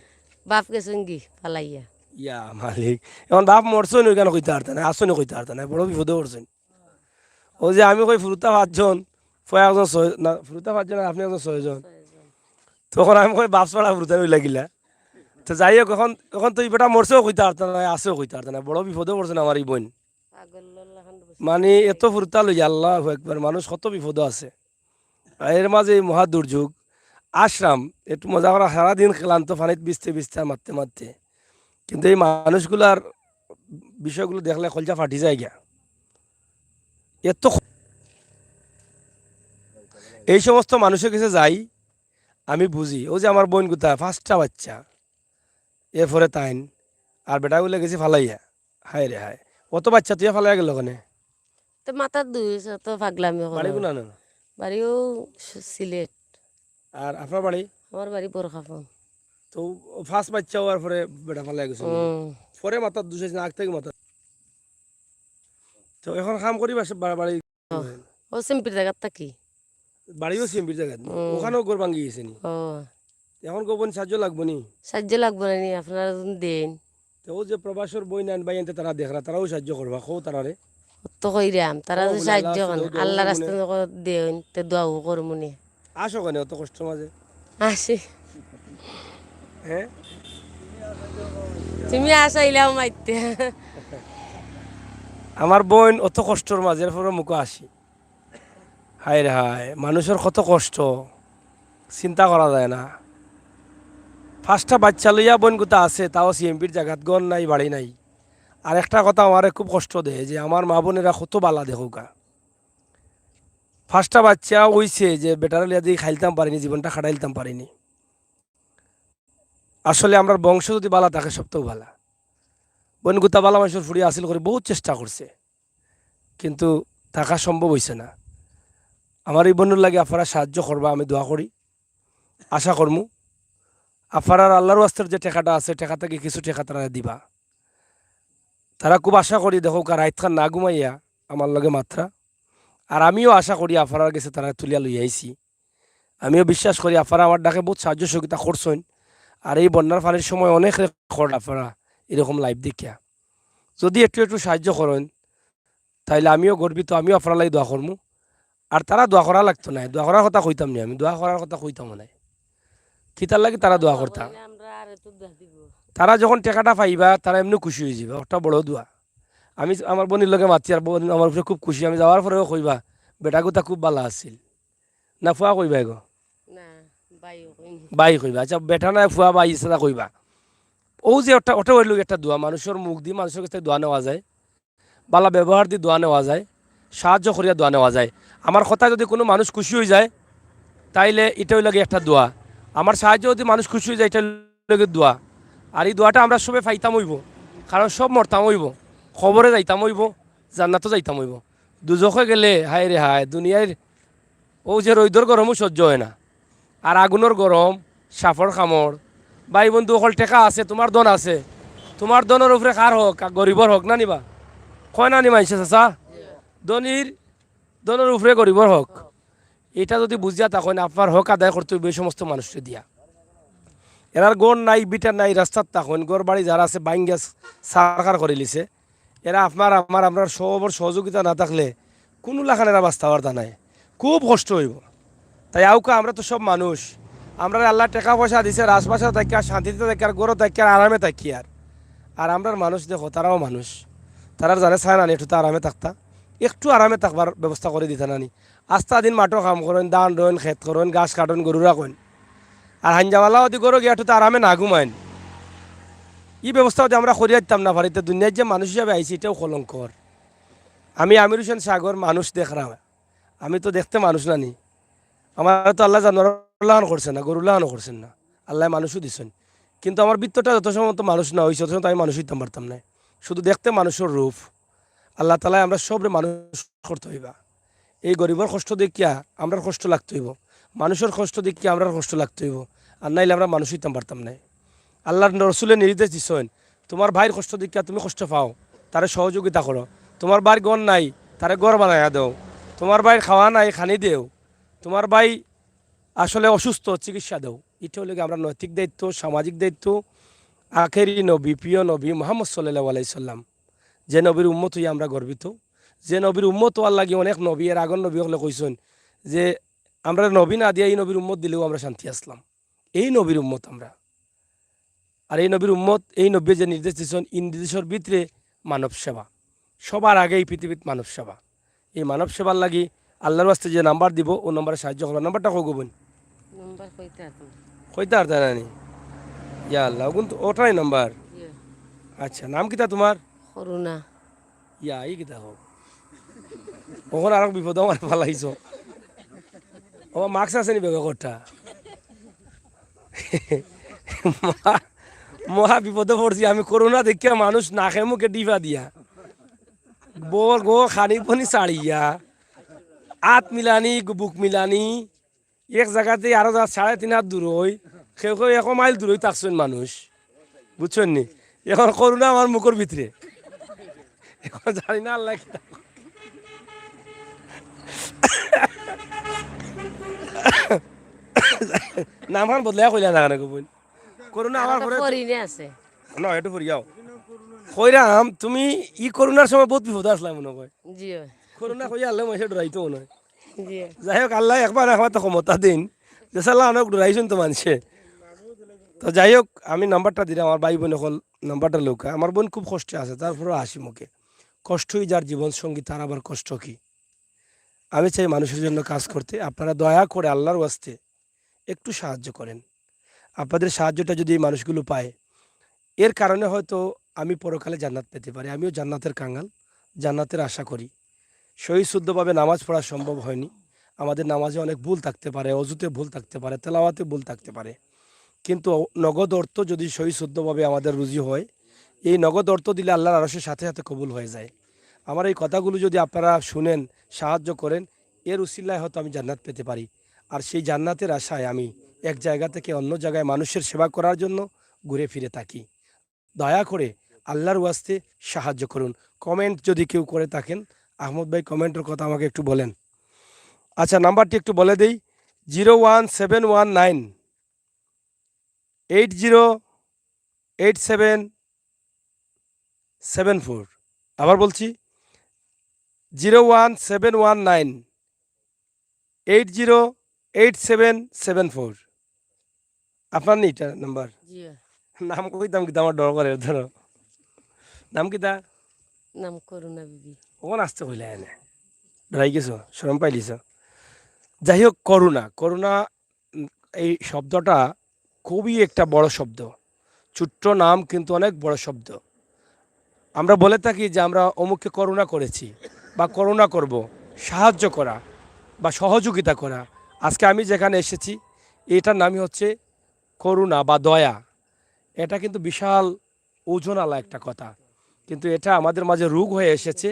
বাপ গেছইন গি ফালাইয়া। ইয়া মালিক, এখন বাপ মরছইন, ওইখানে কইতা পারতা না, আছইন কইতা পারতা না, বড় বিপদো পড়ছইন। ও যে আমি কই ফুরুতা পাঁচজন, ফুয়া একজন ছয়, না, ফুরুতা পাঁচজন আর আপনি একজন ছয়জন। ছয়জন। তখন আমি কই বাপ ছাড়া ফুরুতা রইলা গিলা। তো যাই হোক, এখন, এখন তো ই বেটা মরছেও কইতা পারতা না, আছেও কইতা পারতা না, বড় বিপদো পড়ছইন আমার ই বইন। পাগল লল্লা খান বসে। মানে এত ফুরুতা লইয়া, আল্লাহু আকবার, মানুষ কত বিপদো আছে। আর এর মাঝে এই মহা দুর্যোগ। আসলাম, একটু মজা করা, সারাদিন ক্লান্ত, পানিত ভিজতে ভিজতে আর মাততে মাততে। কিন্তু এই মানুষগুলার বিষয়গুলো দেখলে কলজা ফাটি যায় গিয়া। এত খ-, এই সমস্ত মানুষের কাছে যাই, আমি বুঝি, ও যে আমার বইন গুতা, পাঁচটা বাচ্চা, এরপরে তাইন, আর বেটাগুলা গেছে ফালাইয়া। হায় রে হায়, অত বাচ্চা তুই ফালাইয়া গেল কেনে? তো মাথার দুষ, অত পাগলামি করে। বাড়ি কোন আনো? বাড়িও সি-, সিলেট। আর আপনার বাড়ি? আমার বাড়ি বোরখাফন। তো ও ফার্স্ট বাচ্চা হওয়ার পরে বেটা ফালাই গেছে। হুম। পরে মাথার দুষ হয়েছে না, আগ থেকে মাথা। তো এখন কাম করি বাসা, বা-, বাড়ি? ও সিম্পির জায়গার থাকি। বাড়িও সিম্পির জায়গা? হুম। ওখানেও ঘর ভাঙ্গি গেছে নি? ও। এখন গোপন সাহায্য লাগবো নি? সাহায্য লাগবো না নি, আপনারা যদি দেন। তো ও যে প্রবাসর বই নেন ভাই, এনতে তারা দেখরা, তারাও সাহায্য করবা, কও তারারে। তো কইরাম, তারা ও যদি বলে, সাহায্য আল্লাহ করেন, রাস্তা আল্লাহ দেও, রাস্তা দেও, তে দোয়াও করমু নি। আসো কেনে অত কষ্টর মাঝে? আসি। হ্যাঁ? তুমি আসাইলাও মাইতে। আমার বইন অত কষ্টর মাঝে, এরপরে মুখো আসি। হায় রে হায়, মানুষের কত কষ্ট, চিন্তা করা যায় না। পাঁচটা বাচ্চা লইয়া বইন গুতা আছে, তাও সিএমপির জাগাত, ঘর নাই, বাড়ি নাই। আর একটা কথা আমারে খুব কষ্ট দেয় যে আমার মা বোনেরা কত বালা দেখউকা। পাঁচটা বাচ্চা অইছে যে বেটারে লইয়া দি খাইলতাম পারিনি, জীবনটা খাটাইলতাম পারিনি। আসলে আমরার বংশ যদি বালা থাকে, সবতাউ বালা। বইন গুতা বালা মানষর ফুড়ি হাসিল করি বউত চেষ্টা করছে, কিন্তু থাকা সম্ভব অইছে না। আমার ই বইনর লাগি আফারা সাহায্য করবা, আমি দোয়া করি, আশা করমু। আফারার আল্লার ওয়াস্তের যে টেকাটা আছে, টেকা থাকি কিছু টেকা তারারে দিবা। তারা খুব আশা করি, দেখউক্কা, রাইতখান না ঘুমাইয়া আমার লগে মাতরা। আর আমিও আশা করি আফারার গেছে তারারে তুলিয়া লইয়া আইছি। আমিও বিশ্বাস করি আফারা আমার ডাকে বউত সাহায্য সহযোগিতা করছইন। আর এই বন্যার পানির সময় অনেক record আফারা এরকম live দেখিয়া। যদি একটু একটু সাহায্য করইন, তাইলে আমিও গর্বিত, আমিও আফারার লাগি দোয়া করমু। আর তারা দোয়া করা লাগতো নায়, দোয়া করার কথা কইতাম নি আমি, দোয়া করার কথা কইতামও নায়। কিতার লাগি তারা দোয়া করতা? তারা যখন টেকাটা পাইবা, তারা এমনে খুশি অইযিবা, ওটা বড় দোয়া। আমি আমার বইনর লগে মাতি, আর বইন আমার উপরে খুব খুশি। আমি যাওয়ার পরেও কইবা, "বেটা গুতা খুব বালা আছিল।" না ফুয়া কইবা এগো? না, ভাইও কইনি। ভাই কইবা। আচ্ছা, বেটা নায় ফুয়া, ভাই ইচ্ছা কইবা। অউ যে ওটা, ওটা অইলো একটা দোয়া, মানষর মুখ দি মানষর গেছে দোয়া নেওয়া যায়, বালা ব্যবহার দি দোয়া নেওয়া যায়, সাহায্য করিয়া দোয়া নেওয়া যায়। আমার কথায় যদি কুনু মানুষ খুশি অইযায়, তাইলে ইটা অইলোগি একটা দোয়া। আমার সাহায্যে যদি মানুষ খুশি অইযায়, ইটা অইলোগি দোয়া। আর ই দোয়াটা আমরা সবে পাইতাম অইবো, কারণ সব মরতাম অইবো, কবরে যাইতাম অইবো, জান্নাতো যাইতাম অইবো। দুজখে গেলে হায় রে হায়, দুনিয়ার অউ যে রইদর গরমও সহ্য অয় না, আর আগুনর গরম, সাপর কামড়। ভাই বন্ধু অকল, টেকা আছে, তুমার ধন আছে, তুমার ধনর উপরে কার হক? গরিবর হক না নি বা? কয় না নি মানষে, চাচা? ধনির ধনর উপরে গরিবর হক। ইটা যদি বুঝিয়া থাকইন, আফার হক আদায় করতে অইবো এই সমস্ত মানুষরে দিয়া। এরার ঘর নাই, ভিটা নাই, রাস্তাত থাকইন, ঘর বাড়ি যার আছে ভাঙ্গিয়া ছারখার করিলিছে। এরা আফার, আমার, আমরার সবর সহযোগিতা না থাকলে কুনু লাখান এরা বাঁচতা পারতা নায়, খুব কষ্ট অইবো। তাই আউক্কা, আমরা তো সব মানুষ, আমরারে আল্লায় টেকা পয়সা দিছে, রাজপ্রাসাদো থাকি আর, শান্তিতে থাকি আর, ঘরো থাকি আর, আরামে থাকি আর। আর আমরার মানুষ দেখো, তারাও মানুষ, তারার জানে চায় না নি একটু তো আরামে থাকতা, একটু আরামে থাকবার ব্যবস্থা করি দিতা না নি। আস্তা দিন মাঠো কাম করইন, ধান রইন, খেত করইন, ঘাস কাটইন, গরু রাখইন। আর হাইঞ্জাবালা অদি ঘরো গিয়া একটু তো আরামে না ঘুমাইন। ই ব্যবস্থা যদি আমরা করিয়া দিতাম না পারি, তে দুনিয়াত যে মানুষ হিসাবে আইছি, ইটাও কলঙ্কর। আমি আমির হোসেন সাগর, মানুষ দেখরাম, আমি তো দেখতে মানুষ না নি। আমারে তো আল্লায় জানোয়ার লাখান করছে না, গরু লাখানও করছেন না, আল্লায় মানুষও দিছইন। কিন্তু আমার ভিতরটা যত সময় তো মানুষ না অইছে, তত সময় তো আমি মানুষ অইতাম পারতাম নায়। শুধু দেখতে মানুষর রূপ। আল্লাহ তাআলায় আমরা সবরে মানুষ করতে অইবা। এই গরিবর কষ্ট দেখিয়া আমরার কষ্ট লাগতে অইবো, মানুষর কষ্ট দেখিয়া আমরার কষ্ট লাগতে অইবো, আর নাইলে আমরা মানুষ অইতাম পারতাম নায়। আল্লার রসুলে নির্দেশ দিছইন, তুমার ভাইর কষ্ট দেখিয়া তুমি কষ্ট পাও, তারে সহযোগিতা করো। তুমার ভাইর ঘর নাই, তারে ঘর বানাইয়া দেও। তুমার ভাইর খাওয়া নাই, খানি দেও। তুমার ভাই আসলে অসুস্থ, চিকিৎসা দেও। ইটা অইলোগি আমরার নৈতিক দায়িত্ব, সামাজিক দায়িত্ব। আখেরি নবী, প্রিয় নবী মুহাম্মদ সাল্লাল্লাহু আলাইহি সাল্লাম, যে নবীর উম্মত অইয়া আমরা গর্বিত, যে নবীর উম্মত অওয়ার লাগি অনেক নবী, এর আগর নবী অকলে কইছইন যে, "আমরারে নবী না দিয়া ই নবীর উম্মত দিলেও আমরা শান্তি আছলাম।" এই নবীর উম্মত আমরা। আর এই নবীর উম্মত, এই নবীয়ে যে নির্দেশ দিছইন, ই নির্দেশর ভিতরে মানব সেবা, সবার আগে ই পৃথিবীত মানব সেবা। এই মানব সেবার লাগি আল্লার ওয়াস্তে যে নাম্বার দিবো, অউ নাম্বারে সাহায্য করবা। নাম্বারটা কও গো বইন। নাম্বার কইতা পারতাম না। কইতা পারতা না নি? ইয়া আল্লাহ, অগুন তো অটাই নাম্বার। ইয়া। আচ্ছা, নাম কিতা তুমার? করুণা। ইয়া, ই কিতা কও? অখন আরো বিপদো আমারে ফালাইছো। ও, মাস্ক আছে নি বেগো করতা? মহা, মহা বিপদো পড়ছি আমি, করুণা দেখিয়া মানুষ নাকে মুখে ডিবা দিয়া। বউর গো খানি পানি ছাড়িয়া, আত মিলানি, বুক মিলানি, এক জাগাত আরো যা সাড়ে তিন হাত দূরই, কেউ কেউ এক মাইল দূরই থাকছইন মানুষ, বুঝছইন নি? অখন করুণা আমার মুখর ভিতরে, অখন জানি না আল্লায় কিতা। নামখান বদলাইয়া কইলা না কেনে গো বইন? করুণা আমার পরে পরিণে আছে। না, একটু পড়িয়াও। কইরাম, তুমি ই করোনার সময় বউত বিপদো আছলায় মনে কয়। জি অয়। করোনা কইয়া আল্লায় মানষে ডরাইতো মনে অয়। জি অয়। যাই হোক, আল্লায় একবার একবার তো ক্ষমতা দিন। যেসালা অনেক ডরাইছইন তো মানষে। তো যাই হোক, আমি নাম্বারটা দিরাম, আমার ভাই বইন অকল নাম্বারটা লউক্কা। আমার বইন খুব কষ্টে আছে, তারপরেও হাসি মুখে। কষ্টই যার জীবন সঙ্গী, তার আবার কষ্ট কি? আমি চাই মানুষের জন্য কাজ করতে। আপনারা দয়া করে আল্লার ওয়াস্তে একটু সাহায্য করেন। আপনাদের সাহায্যটা যদি এই মানুষগুলো পায়, এর কারণে হয়তো আমি পরকালে জান্নাত পেতে পারি। আমিও জান্নাতের কাঙ্গাল, জান্নাতের আশা করি। সহি শুদ্ধভাবে নামাজ পড়া সম্ভব হয়নি, আমাদের নামাজে অনেক ভুল থাকতে পারে, অজুতে ভুল থাকতে পারে, তেলাওয়াতে ভুল থাকতে পারে, কিন্তু নগদ অর্থ যদি সহি শুদ্ধভাবে আমাদের রুজি হয়, এই নগদ অর্থ দিলে আল্লাহর আরশের সাথে সাথে কবুল হয়ে যায়। আমার এই কথাগুলো যদি আপনারা শুনেন, সাহায্য করেন, এর উসিলায় হয়তো আমি জান্নাত পেতে পারি। আর সেই জান্নাতের আশায় আমি এক জায়গা থেকে অন্য জায়গায় মানুষের সেবা করার জন্য ঘুরে ফিরে থাকি। দয়া করে আল্লাহর ওয়াস্তে সাহায্য করুন। কমেন্ট যদি কেউ করে থাকেন, আহমদ ভাই কমেন্টের কথা আমাকে একটু বলেন। আচ্ছা, নাম্বারটি একটু বলে দেই, zero one seven one nine eight zero eight seven seven four. আবার বলছি, zero one seven one nine eight zero eight seven seven four. আপনার নি এটা নাম্বার? জি। নাম কইতাম কিতা, আমার ডর করে, ধরো। নাম কিতা? নাম করুণা বিবি। ওখানে আসতে কইলা এনে। ডরাই গেছো, শরম পাইলিছো। যাই হোক, করুণা, করুণা, উম, এই শব্দটা খুবই একটা বড় শব্দ। ছোট্ট নাম কিন্তু অনেক বড় শব্দ। আমরা বলে থাকি যে আমরা অমুককে করুণা করেছি বা করুণা করব, সাহায্য করা বা সহযোগিতা করা। আজকে আমি যেখানে এসেছি, এটার নামই হচ্ছে করুণা বা দয়া। এটা কিন্তু বিশাল ওজনআলা একটা কথা, কিন্তু এটা আমাদের মাঝে রোগ হয়ে এসেছে,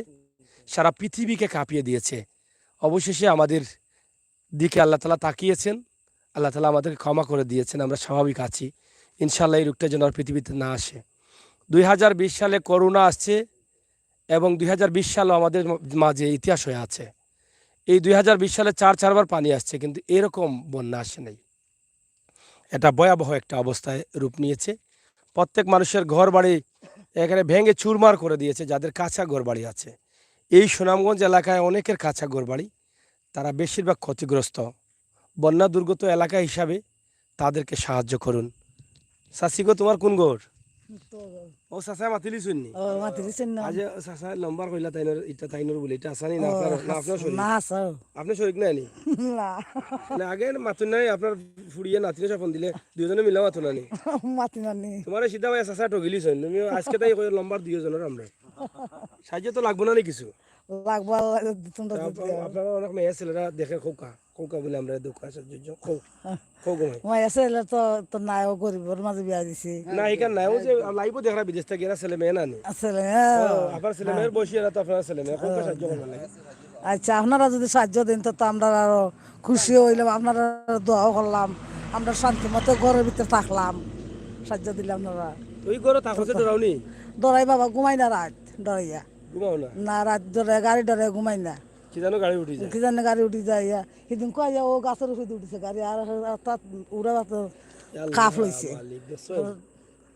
সারা পৃথিবীকে কাঁপিয়ে দিয়েছে। অবশেষে আমাদের দিকে আল্লাহ তাআলা তাকিয়েছেন, আল্লাহ তাআলা আমাদেরকে ক্ষমা করে দিয়েছেন, আমরা স্বাভাবিক আছি। ইনশাআল্লাহ, এই রোগটা যেন আর পৃথিবীতে না আসে। দুই হাজার বিশ সালে করোনা আসছে এবং দুই হাজার বিশ সালও আমাদের মাঝে ইতিহাস হয়ে আছে। এই দুই হাজার বিশ সালে চার চারবার পানি আসছে, কিন্তু এরকম বন্যা আসে নাই। এটা ভয়াবহ একটা অবস্থায় রূপ নিয়েছে। প্রত্যেক মানুষের ঘর বাড়ি এখানে ভেঙে চুরমার করে দিয়েছে, যাদের কাঁচা ঘর বাড়ি আছে। এই সুনামগঞ্জ এলাকায় অনেকের কাঁচা ঘর বাড়ি, তারা বেশিরভাগ ক্ষতিগ্রস্ত। বন্যা দুর্গত এলাকা হিসাবে তাদেরকে সাহায্য করুন। চাচি গো, তোমার কোন ঘর? তো ও চাচা মাতিলি শুননি? ও, মাতিলি শুননি। আজ চাচা নম্বর কইলা তাইনর, ইটা তাইনর বলে, ইটা আসানি না ও, আপনার, না আপনার শরীর? না, স্যার। আপনি শরীর না নি? না। না, আগে মাতুন নাই, আপনার ফুড়িয়ে নাতিনে স্বপন দিলে দুইজনে মিলা মাতো না নি? মাতি না নি। তোমার সিধা ভাই চাচা ঠগিলি শুন, তুমি আজকে তাই কই নম্বর দুইজনের আমরা। সাহায্য তো লাগবো না নি কিছু? লাগবো, আল্লাহ যদি তোমরা তা যদি আপ-, দেও। আপনারা অনেক মেয়ে ছেলেরা দেখে খোকা, খোকা বলে আমরা দুঃখ আছে, যুদ্ধ, খো-, খো ঘুমাই। মায়া ছেলে তো, তো নাই, ও গরিবর মাঝে বিয়া দিছে। না, এখান নাই, ও যে লাইভও দেখরা বিদেশ থেকে এরা ছেলে মেয়ে না নি? ছেলে মেয়ে। ও, আপনার ছেলে মেয়ের বয়সী এরা তো আপনার ছেলে মেয়ে, খোকা সাহায্য করবেন না? আচ্ছা, আপনারা যদি সাহায্য দেন তো, তো আমরা আরো খুশি হইলাম, আপনারা দোয়াও করলাম, আমরা শান্তি মতো ঘরের ভিতরে থাকলাম, সাহায্য দিলে আপনারা। ওই ঘরে থাকো যে ডরাও নি? ডরাই বাবা, ঘুমাই না রাত, ডরাইয়া। ঘুমাও না? না, রাত ডরে, গাড়ি ডরে ঘুমাই না। কি জানো গাড়ি উঠি যায়? কি জানো গাড়ি উঠি যায়, ইয়া। সেদিন কয়, ইয়া, ও গাছের উপরে উঠেছে গাড়ি, আর, আর তাত উড়া তো ইয়া আল্লাহ, কাফ লইছে। মালিক, দেখছো?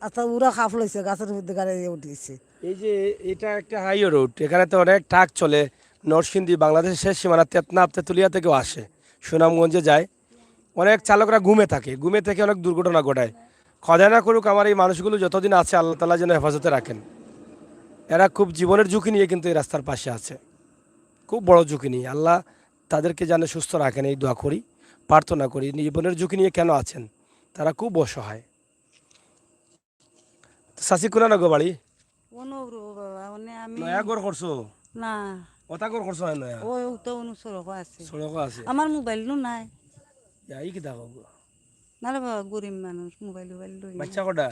আর তাত উড়া কাফ লইছে, গাছের উপরে গাড়ি ইয়া উঠেছে। এই যে এটা একটা হাইওয়ে রোড, এখানে তো অনেক ট্রাক চলে, নরসিংদী, বাংলাদেশের শেষ সীমানা তেতনা তেতুলিয়া থেকেও আসে, সুনামগঞ্জে যায়। অনেক চালকরা ঘুমে থাকে, ঘুমে থেকে অনেক দুর্ঘটনা ঘটায়। খোদাই না করুক, আমার এই মানুষগুলো যতদিন আছে, আল্লাহ তাআলা যেন হেফাজতে রাখেন। এরা খুব জীবনের ঝুঁকি নিয়ে কিন্তু এই রাস্তার পাশে আছে, খুব বড় ঝুঁকি নিয়ে। আল্লাহ তাদেরকে যেন সুস্থ রাখেন, এই দোয়া করি, প্রার্থনা করি। জীবনের ঝুঁকি নিয়ে কেন আছেন? তারা খুব অসহায়। তো চাচি, কোন নগর বাড়ি? অনুগ্রহ বাবা, মানে আমি নয়া ঘর করছো? না। ওটা ঘর করছো না নয়া? ওই তো অনু সড়ক আছে। সড়ক আছে। আমার মোবাইল লো নাই। ইয়া, ই কিতা কও গো? না রে বাবা, গরিব মানুষ, মোবাইল উবাইল লই না। বাচ্চা কটা?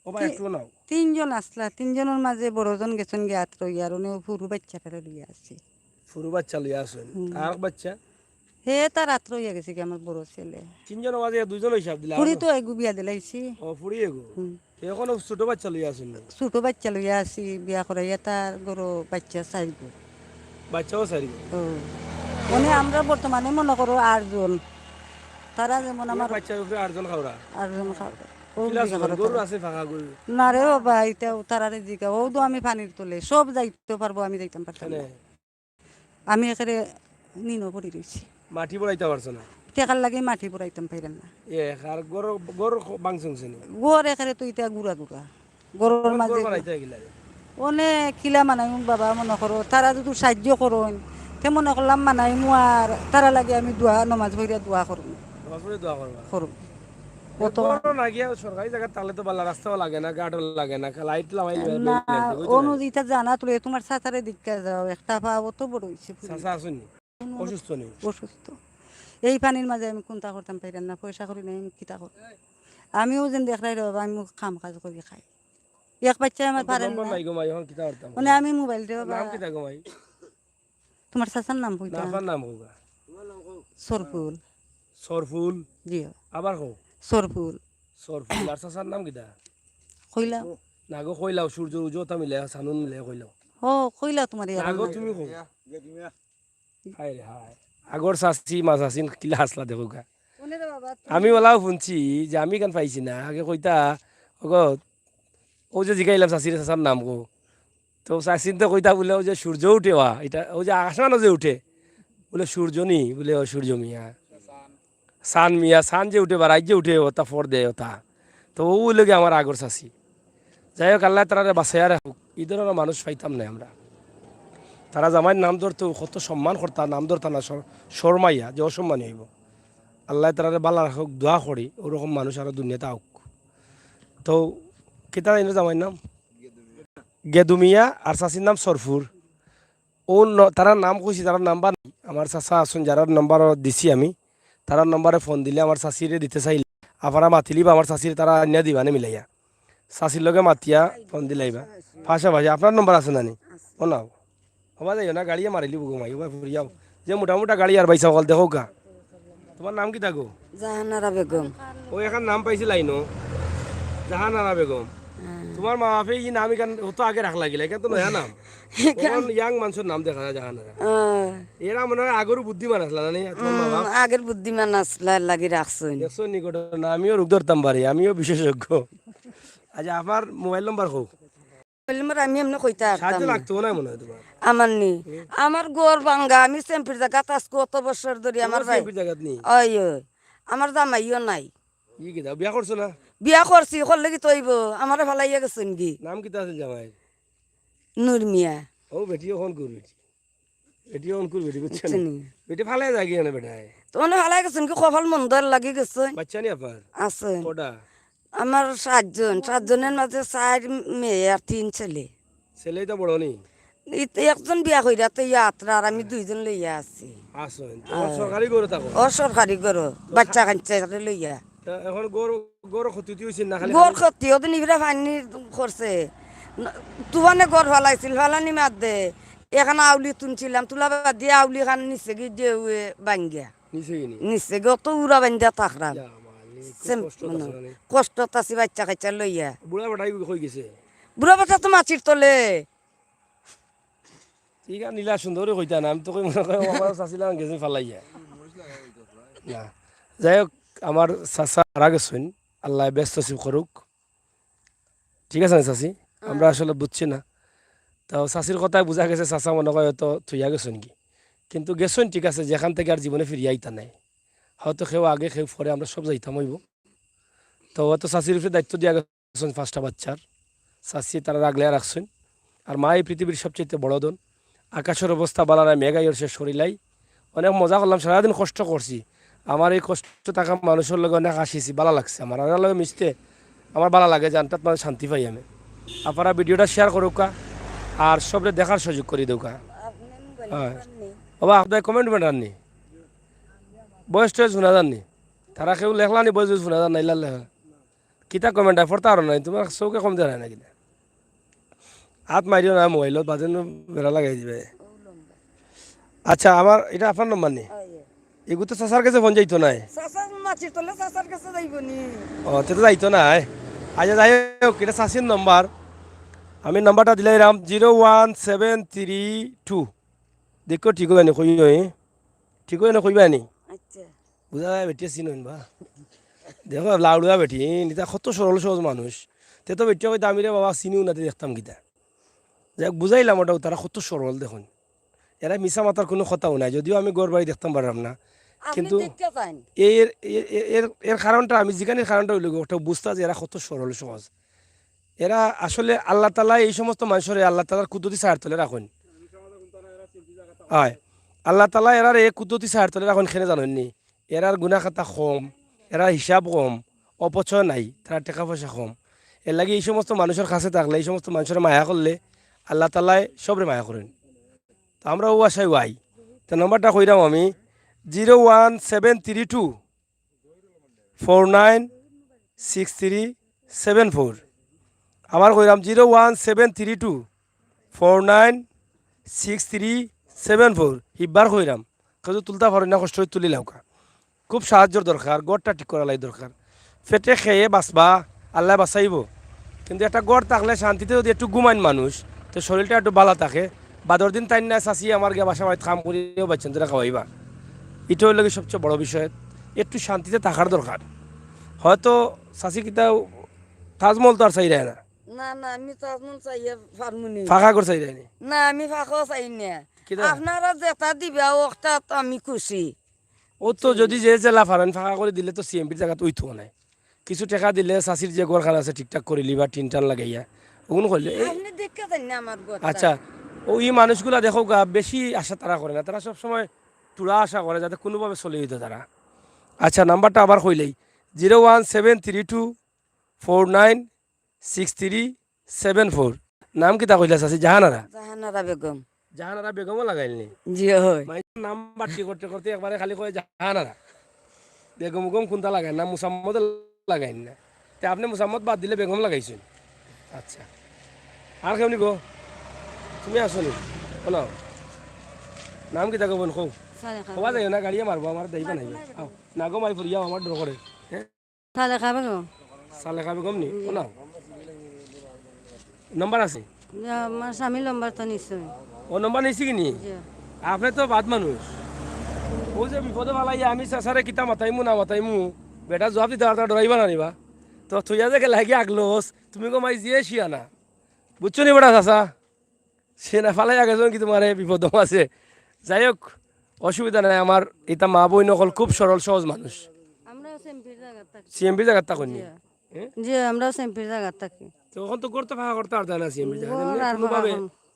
ও ভাই, তি-, একটু নাও। তিনজন আসলা, তিনজনের মাঝে বড়জন গেছেন গিয়া আত রইয়া, আর অনে ফুরু বাচ্চাটারে লইয়া আছে। ফুরু বাচ্চা লইয়া আছেন। হুম। আর বাচ্চা? হে তার আত রইয়া গেছে কি আমার বড় ছেলে। তিনজনের মাঝে দুইজন হিসাব দিলা? ফুরি তো এগু বিয়া দিলাইছি। ও, ফুরি এগু। হুম। এখনো ছোট বাচ্চা লইয়া আছেন না? ছোট বাচ্চা লইয়া আছি, বিয়া করাইয়া তার ঘরো বাচ্চা চাইরগু। বাচ্চাও চাইরগু? ও। মানে আমরা বর্তমানে মনে করো আটজন। তারা যেমন আমার বাচ্চার উপরে আটজন খাওরা? আটজন খাওরা। ও কিলা বিয়া আছে, করাইতে গরু আছে ফাঁকা গরু? না রে বাবা, ইটা তারারে জিগা। ও তো আমি পানির তলে, সব যাইতে পারবো, আমি যাইতাম পারতাম না। কেনে? আমি একেরে নিনো পড়ি রইছি। মাটি বড়াইতে পারছো না? টেকার লাগি মাটি বড়াইতাম পাইরাম না। এ, আর গরু, গরু খ-, ভাঙছে নি? গর একেরে তো ইটা গুড়া গুড়া। গরুর গর মাঝে বানাইতে গেলে। অনে কিলা মানাইমু বাবা, মনে করো, তারা যদি সাহায্য করইন, তে মনে করলাম মানাইমু আর তারা লাগি আমি দোয়া, নমাজ পড়িয়া দোয়া করমু। নমাজ পড়ে দোয়া করবা? করমু। এ, অত গরু না গিয়া সরকারি জায়গা তাহলে তো ভালা রাস্তাও লাগে না, ঘাটও লাগে না, লাইট লাগাইলে না, ভাই, ওই তো অনু লাগে। ইটা জানা তুলে তোমার চাচারে দিকটা যাও, একটা পা অত বড় হইছে। চাচা আছেন নি? অসুস্থ নি? অসুস্থ। এই পানির মাঝে আমি কুন্তা করতাম পাইরাম না, পয়সা করি নাই, আমি কিতা করতাম? আমিও যেন দেখরায় রে বাবা, আমি কাম কাজ করি খাই। এক বাচ্চায় আমার পারের নাম্বার না। নাই গো মাই, এখন কিতা করতাম? মানে আমি মোবাইল রে বাবা। নাম কিতা গো মাই? তোমার চাচার নাম কইতা? না, আপনার নাম কইবা। সরফুল। সরফুল? জি। আবার কও। সরফুল। সরফুল। আর চাচার নাম কিতা? কইলাম। না গো, কইলাও, সূর্য উজো তা মিলে, সানুন মিলে কইলাও। ও, কইলাও তোমার ইয়ার না গো, নাম। তুমি কও। হায় রে হায়। আগর চাচি, মা চাচিন কিলা হাসলা দেখো গা। কোনে রে বাবা, তুমি? আমি ওলাও শুনছি যে আমি কান পাইছি না। আগে কইতা, ওগো, ও যে জিগাইলাম চাচির, চাচার নাম গো। তো চাচিন তো কইতা বুলে, ও যে সূর্য উঠে ওয়া, এটা, ও যে আসমানো যে উঠে, বুলে সূর্য নি, বুলে ও সূর্য মিয়া। চান মিয়া, চান যে উঠে বা রাইত যে উঠে, ওটা ফর দেয় ওটা। তো ও লগে আমার আগর চাচি। যাই হোক, আল্লায় তারারে বাঁচাইয়া রাখুক। ই ধরনর মানুষ পাইতাম নায় আমরা। তারা জামাইর নাম ধরতো, কত সম্মান করতা, নাম ধরতা না, শর-, শরমাইয়া, যে অসম্মানী অইবো। আল্লায় তারারে বালা রাখুক, দোয়া করি, ওরকম মানুষ আরো দুনিয়াত আউক। তো, কিতা জানি জামাইর নাম? গেদুমিয়া, আর চাচির নাম সরফুর। ও ন-, তারার নাম কইছি, তারার নাম্বার নাই। আমার চাচা আছইন, যারার নাম্বার দিছি আমি, তারার নাম্বারে ফোন দিলে আমার চাচিরে দিতে চাইলে, আফারা মাতিলিবা আমার চাচিরে, তারা আনিয়া দিবা নে মিলাইয়া। চাচির লগে মাতিয়া ফোন দিলাইবা। পাশাপাশি আপনার নাম্বার আছে না নি? ও না। হবা যাইও না, গাড়িয়ে মারিলি বুগো মাই, ওবা ফুরিয়াও। যে মোটা মোটা গাড়ি আর বাইসা অকল দেখো গা। তোমার নাম কিতা গো? জাহানারা বেগম। ও, এখান নাম পাইছি লাইনো। জাহানারা বেগম। হ্যাঁ। তোমার মা বাপে ই নাম এখান অত আগে রাখলা গিলা, এখান তো নয়া নাম। এখান অখন ইয়াং মানুষর নাম দেখা যায় জাহানারা। হ্যাঁ। এরা মনে হয় আগরও বুদ্ধিমান আসলা না নি, তোমার মা বাপ? হুম, আগের বুদ্ধিমান আসলা লাগি রাখছইন। দেখছো নি ঘটনা, আমিও রোগ ধরতাম পারি, আমিও বিশেষজ্ঞ। আচ্ছা, আমার মোবাইল নাম্বার কও। মোবাইল নাম্বার আমি এমনে কইতা পারতাম সাহায্য না। লাগতো না মনে হয় তোমার। আমার নি। হুম। আমার ঘর ভাঙ্গা, আমি সেম্পির জাগাত আজকে অত বছর ধরি আমার তোমার ভাই। সেম্পির জাগাত নি? ওই, ওই। আমার জামাইও নাই। ই কিতা, বিয়া করছো না? বিয়া করছি, করলে কিতা অইবো? আমারে ফালাইয়া গেছইন গি। নাম কিতা আছিল জামাইর? নূর মিয়া। ও বেটি, অখন ঘুর বেটি। বেটি অখন ঘুর বেটি, বুঝছো নি? বুঝছো নি? বেটি ফালাই যায় গি এনে বেটায়। তো অনে ফালাই গেছইন গি, কপাল মন্দ লাগি গেছইন। বাচ্চা নি আপনার? আছে। কটা? আমার সাতজন, সাতজনের মাঝে চার মেয়ে আর তিন ছেলে। ছেলে ইতা বড় নি? ইত-, একজন বিয়া কইরা তো ইয়া আত্রা, আর আমি দুইজন লইয়া আছি। আছইন। তো হ্যাঁ। সরকারি ঘরো থাকো? ও সরকারি ঘরো, তো বাচ্চা সা-, কাচ্চা লইয়া। তা এখন ঘর, ঘর ক্ষতি টতি অইছে না খালি ঘর খালি? ক্ষতি, ওদিন ইবরা পানি করছে। ন-, তুফানে ঘর ফালাইছিল, ফালানি মাত দে। এখান আউলি তুলছিলাম, তুলা বাদ দিয়া আউলি খান নিচে গি ঢেউয়ে ভাঙ্গিয়া। নিচে গি নি? নিচে গি, অত উড়া বান্ধা থাকরাম। ইয়া মালিক, খুব সেম-, কষ্টত মানে, আছো নি? কষ্টত আছি বাচ্চা কাচ্চা লইয়া। বুড়া বেটাই কই গেছে? বুড়া বেটা তো মাচির তলে। ঠিক আছে, নীলা সুন্দরী কইতা না, আমি তো কই মনে করি আমার চাচিলাম গেছে ফালাইয়া। না, যাই হোক, আমার চাচা মারা গেছইন, আল্লায় বেহেস্ত নসিব করুক। ঠিক আছে না চাচি? আমরা হ্যাঁ। আসলে বুঝছি না। তো চাচির কথায় বুঝা গেছে চাচা মনে কয় হয়তো থইয়া গেছইন গি। কিন্তু গেছইন ঠিক আছে, যেখান থেকে আর জীবনে ফিরিয়া আইতা নাই। হয়তো কেউ আগে কেউ পরে আমরা সব যাইতাম অইবো। তো হয়তো চাচির উপরে দায়িত্ব দিয়া গেছইন পাঁচটা বাচ্চার। চাচি তারা আগলাইয়া রাখছইন। আর মা এই পৃথিবীর সবচেয়ে বড় ধন। আকাশর অবস্থা বালা নায়, মেঘ আইয়র শেষ করিলাই। অনেক মজা করলাম, সারাদিন কষ্ট করছি। আমার এই কষ্ট থাকা মানুষর লগে অনেক হাসিছি, বালা লাগছে। আমার আর লগে মিশতে আমার বালা লাগে, জানটাত মানে শান্তি পাই আমি। আপনারা ভিডিওটা শেয়ার করুক্কা, আর সবরে দেখার সুযোগ করি দেউক্কা। আপনি মোবাইল হ্যাঁ। নাম্বার নেই। বাবা, আপনার কমেন্ট বেটার নি? বয়স টয়স হুনা যার নি? তারা কেউ লেখলা নি বয়স টয়স হুনা যার না, ইলা লেখা। কিতা কমেন্ট আর পড়তা পারো নাই, তোমার চউখে কম দেখা যায় না কিতা? হাত মারিও না মোবাইলত, বাজে নু বেড়া লাগাই দিবে। আচ্ছা, আমার, ইটা আপনার নম্বর নি? হ্যাঁ, ইয়ে। এগু তো চাচার গেছে ফোন যাইতো নায়। চাচার মাচির তলে চাচার গেছে যাইবো নি? ও, তে তো যাইতো নায়। আচ্ছা, যাই হোক, ইটা চাচির নম্বর। আমি নম্বরটা দিলাইরাম zero one seven three two. দেখো, ঠিক অইবা নি, কইও, এ? ঠিক অইবা নি, কইবা নি? আচ্ছা। বুঝা যায়, বেটিয়ে চিনইন বা। দেখো, লাউড়ুয়া বেটি, ইন ইতা কত সরল সহজ মানুষ। তে তো বেটিয়ে কইতা, "আমি রে বাবা চিনিও না, তে দেখতাম কিতা।" যাই হোক, বুঝাইলাম ওটাও, তারা কত সরল দেখইন। এরা মিছা মাতার কুনু কথাও নাই, যদিও আমি ঘর বাড়ি দেখতাম পারলাম না। আপনি কিন্তু দেখতে চান? এর, এর, এর, এর, এর কারণটা আমি জিগানির কারণটা অইলো গি, ওটা বুঝতা যে এরা কত সরল সহজ। এরা আসলে আল্লাহ তাআলা এই সমস্ত মানুষরে আল্লাহ তাআলার কুদরতি ছায়ার তলে রাখইন। হয়। আল্লাহ তাআলা এরারে কুদরতি ছায়ার তলে রাখইন, কেনে জানইন নি? এরার গুনাহ খাতা কম, এরার হিসাব কম, অপচয় নাই, তারার টেকা পয়সা কম। এর লাগি এই সমস্ত মানুষর কাছে থাকলে, এই সমস্ত মানুষরে মায়া করলে আল্লাহ তাআলায় সবরে মায়া করইন। তো আমরা ও আশায় ওয়াই। তো নাম্বারটা কইরাম আমি, zero one seven three two four nine six three seven four. আবার কইরাম, zero one seven three two four nine six three seven four. হিব্বার কইরাম, কেউ তুলতা পারো না, কষ্ট অয় তুলি লাউক্কা। খুব সাহায্যর দরকার, ঘরটা ঠিক করার লাগি দরকার। পেটে খেয়ে বাঁচবা, আল্লায় বাঁচাইবো, কিন্তু একটা ঘর থাকলে শান্তিতে যদি একটু ঘুমাইন মানুষ, তো শরীরটা একটু ভালা থাকে। বাদর দিন তাইন না চাচি আমার গিয়া বাসা বাড়িত কাম করিয়াও বাচ্চাইন্তরে খাওয়াইবা, ইটা অইলো গি সবচেয়ে বড় বিষয়। একটু শান্তিতে থাকার দরকার। হয়তো চাচি কিতা তাজমহল তো আর চাইরায় না। না, না, আমি তাজমহল চাইয়া পারমু নি। ফাঁকা ঘর চাইরায় নি? না, আমি ফাঁকাও চাই না। কিতা? আপনারা যেটা দিবা, ওটাত আমি খুশি। ও তো যদি যে জেলা পারেন ফাঁকা করি দিলে তো সিএমপির জাগাত অইতো নায়। কিছু টেকা দিলে চাচির যে ঘরখান আছে ঠিকঠাক করিলিবা, টিন টান লাগাইয়া, ওগুন করলে এই আপনি দেখতে চান না আমার ঘরটা। আচ্ছা, ও ই মানুষগুলা দেখউক্কা, বেশি আশা তারা করে না, তারা সবসময় থুড়া আশা করে যাতে কোনোভাবে চলে দিত তারা। আচ্ছা, নাম্বারটা আবার কইলেই, zero one seven three two four nine six three seven four. নাম কিতা কইলা চাচি? জাহানারা? জাহানারা বেগম। জাহানারা বেগমও লাগাইল নি? জি, অয়। মানে নাম বাট্টি করতে করতে একবারে খালি কয় জাহানারা। বেগম উগম কুনতা লাগাইন না, মুসাম্মদ লাগাইন না। তে আপনে মুসাম্মদ বাদ দিলে বেগম লাগাইছইন। আচ্ছা। আর কেউ নি গো? তুমি আছো নি? বলো। নাম কিতা গো বইন কও? সালেখা কওয়া বেগম। যাইও না, গাড়িয়ে মারবো, আমার দায়িত্ব নাই। আও, না গো মাই ফুরিয়াও, আমার ডর করে। হ্যাঁ? সালেখা বেগম। সালেখা বেগম নি? জি। ও না। নম্বর আছে? জি, আমার স্বামীর নম্বর তো নিশ্চয়। ও নম্বর নিছি কি নি? জি। আপনে তো বাদ মানুষ। ও যে বিপদে ফালাইয়া আমি চাচারে কিতা মাতাইমু না মাতাইমু, বেটা জবাব দিতা পারতা, ডরাইবা না নিবা। তো থইয়া যে গেলা গি আগলস, তুমি গো মাই জিয়ে শিয়া না। বুঝছো নি বেটা চাচা? সে না ফালাইয়া গেছইন কি তোমারে বিপদ আছে। যাই হোক, অসুবিধা নাই। আমার ইতা মা বইন অকল খুব সরল সহজ মানুষ। আমরাও সিএমপির জাগাত থাকি। সিএমপির জাগাত থাকইন নি? জি। হ্যাঁ? জি, আমরাও সিএমপির জাগাত থাকি। তো অখন তো ঘর তো ফাঁকা করতা পারতা না সিএমপির জাগাত। ঘর এমনি আর কোনোভাবে ফাঁকা করমু।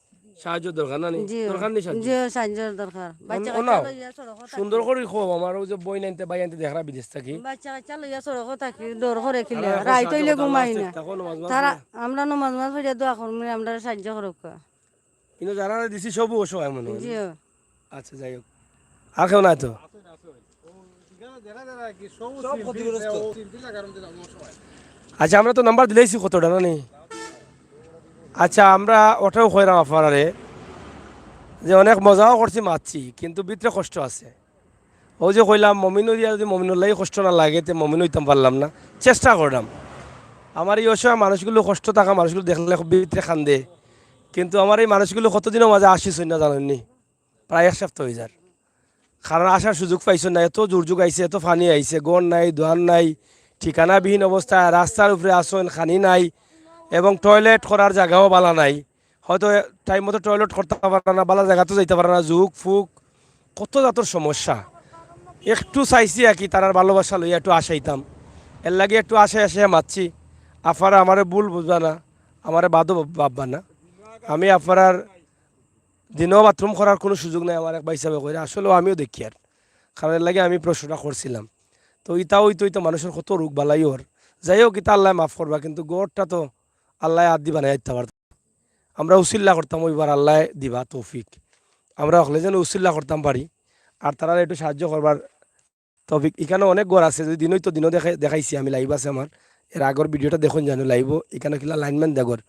সাহায্য দরকার না নি? জি, দরকার নি সাহায্য? জি, সাহায্যর দরকার। বাচ্চা ও কাচ্চা না, লইয়া সড়কো থাকি। সুন্দর করি কও, আমার ওই যে বইন আনতে ভাই আনতে দেখরা বিদেশ থাকি। বাচ্চা কাচ্চা লইয়া সড়কো থাকি, ডর করে কিলা। আর এখন রাইত সাহায্য অইলে করতে ঘুমাই আল্লাহ না। আছে, তখন নমাজ মাজ তারা, না। আমরা নমাজ মাজ পড়িয়া দোয়া করমু, আমরারে সাহায্য করউক্কা। কিন্তু যারারে দিছি সবউ অসহায় মনে অয়। জি। আচ্ছা, যাই হোক। আর কেউ নাই তো? সব ক্ষতিগ্রস্ত। আচ্ছা, আমরা তো নাম্বার দিলাইছি কতটা, না নি? আচ্ছা, আমরা ওটাও কইরাম আপনারারে যে অনেক মজাও করছি, মাতছি, কিন্তু ভিতরে কষ্ট আছে। অউ যে কইলাম, মমিন অইয়া যদি মমিনর লাগি কষ্ট না লাগে, তে মমিন অইতাম পারলাম না। চেষ্টা করলাম। আমার এই অসহায় মানুষগুলো, কষ্ট থাকা মানুষগুলো দেখলে খুব ভিতরে কান্দে। কিন্তু আমার এই মানুষগুলো কতদিনর মাঝে আইছইন না জানইন নি? প্রায় এক সপ্তাহ অইযার। কারণ আসার সুযোগ পাইছইন না, এত দুর্যোগ আইছে, এত পানি আইছে, ঘর নাই, দুয়ার নাই, ঠিকানাবিহীন অবস্থায় রাস্তার উপরে আছইন, খানি নাই এবং টয়লেট করার জাগাও ভালা নাই। হয়তো টাইম মতো টয়লেট করতা পাররা না, ভালা জাগাত যাইতা পাররা না, জুক ফুক, কত জাতর সমস্যা। একটু চাইছি আর কি, তারার ভালোবাসা লইয়া একটু আশাইতাম। এর লাগি একটু আশায় আশায় মাতছি। আপনারা আমারে ভুল বুঝবা না, আমারে বাদও ভাব-, ভাববা না। আমি আপনারার দিনও বাথরুম করার কোনো সুযোগ নাই, আমার এক ভাই হিসাবে কইরা। আসলেও আমিও দেখিয়ার, কারণ এর লাগি আমি প্রশ্নটা করছিলাম। তো ইতা অইতে অইতে মানুষর কত রোগ বালাই অর। যাই হোক, ইতা আল্লায় মাফ করবা, কিন্তু ঘরটা তো আল্লায় আত দি বানাইয়া দিতা পারতা। আমরা উছিল্লা করতাম, অইবার আল্লায় দিবা তৌফিক। আমরা অকলে যেন উছিল্লা করতাম পারি, আর তারারে একটু সাহায্য করবার তৌফিক। ইখানো অনেক ঘর আছে, যদি দিন অইতো দিনও দেখাই-, দেখাইছি আমি, লাইভ আছে আমার। এর আগর ভিডিওটা দেখইন জানো লাইভও, ইখানো কিলা লাইনম্যান দেগর।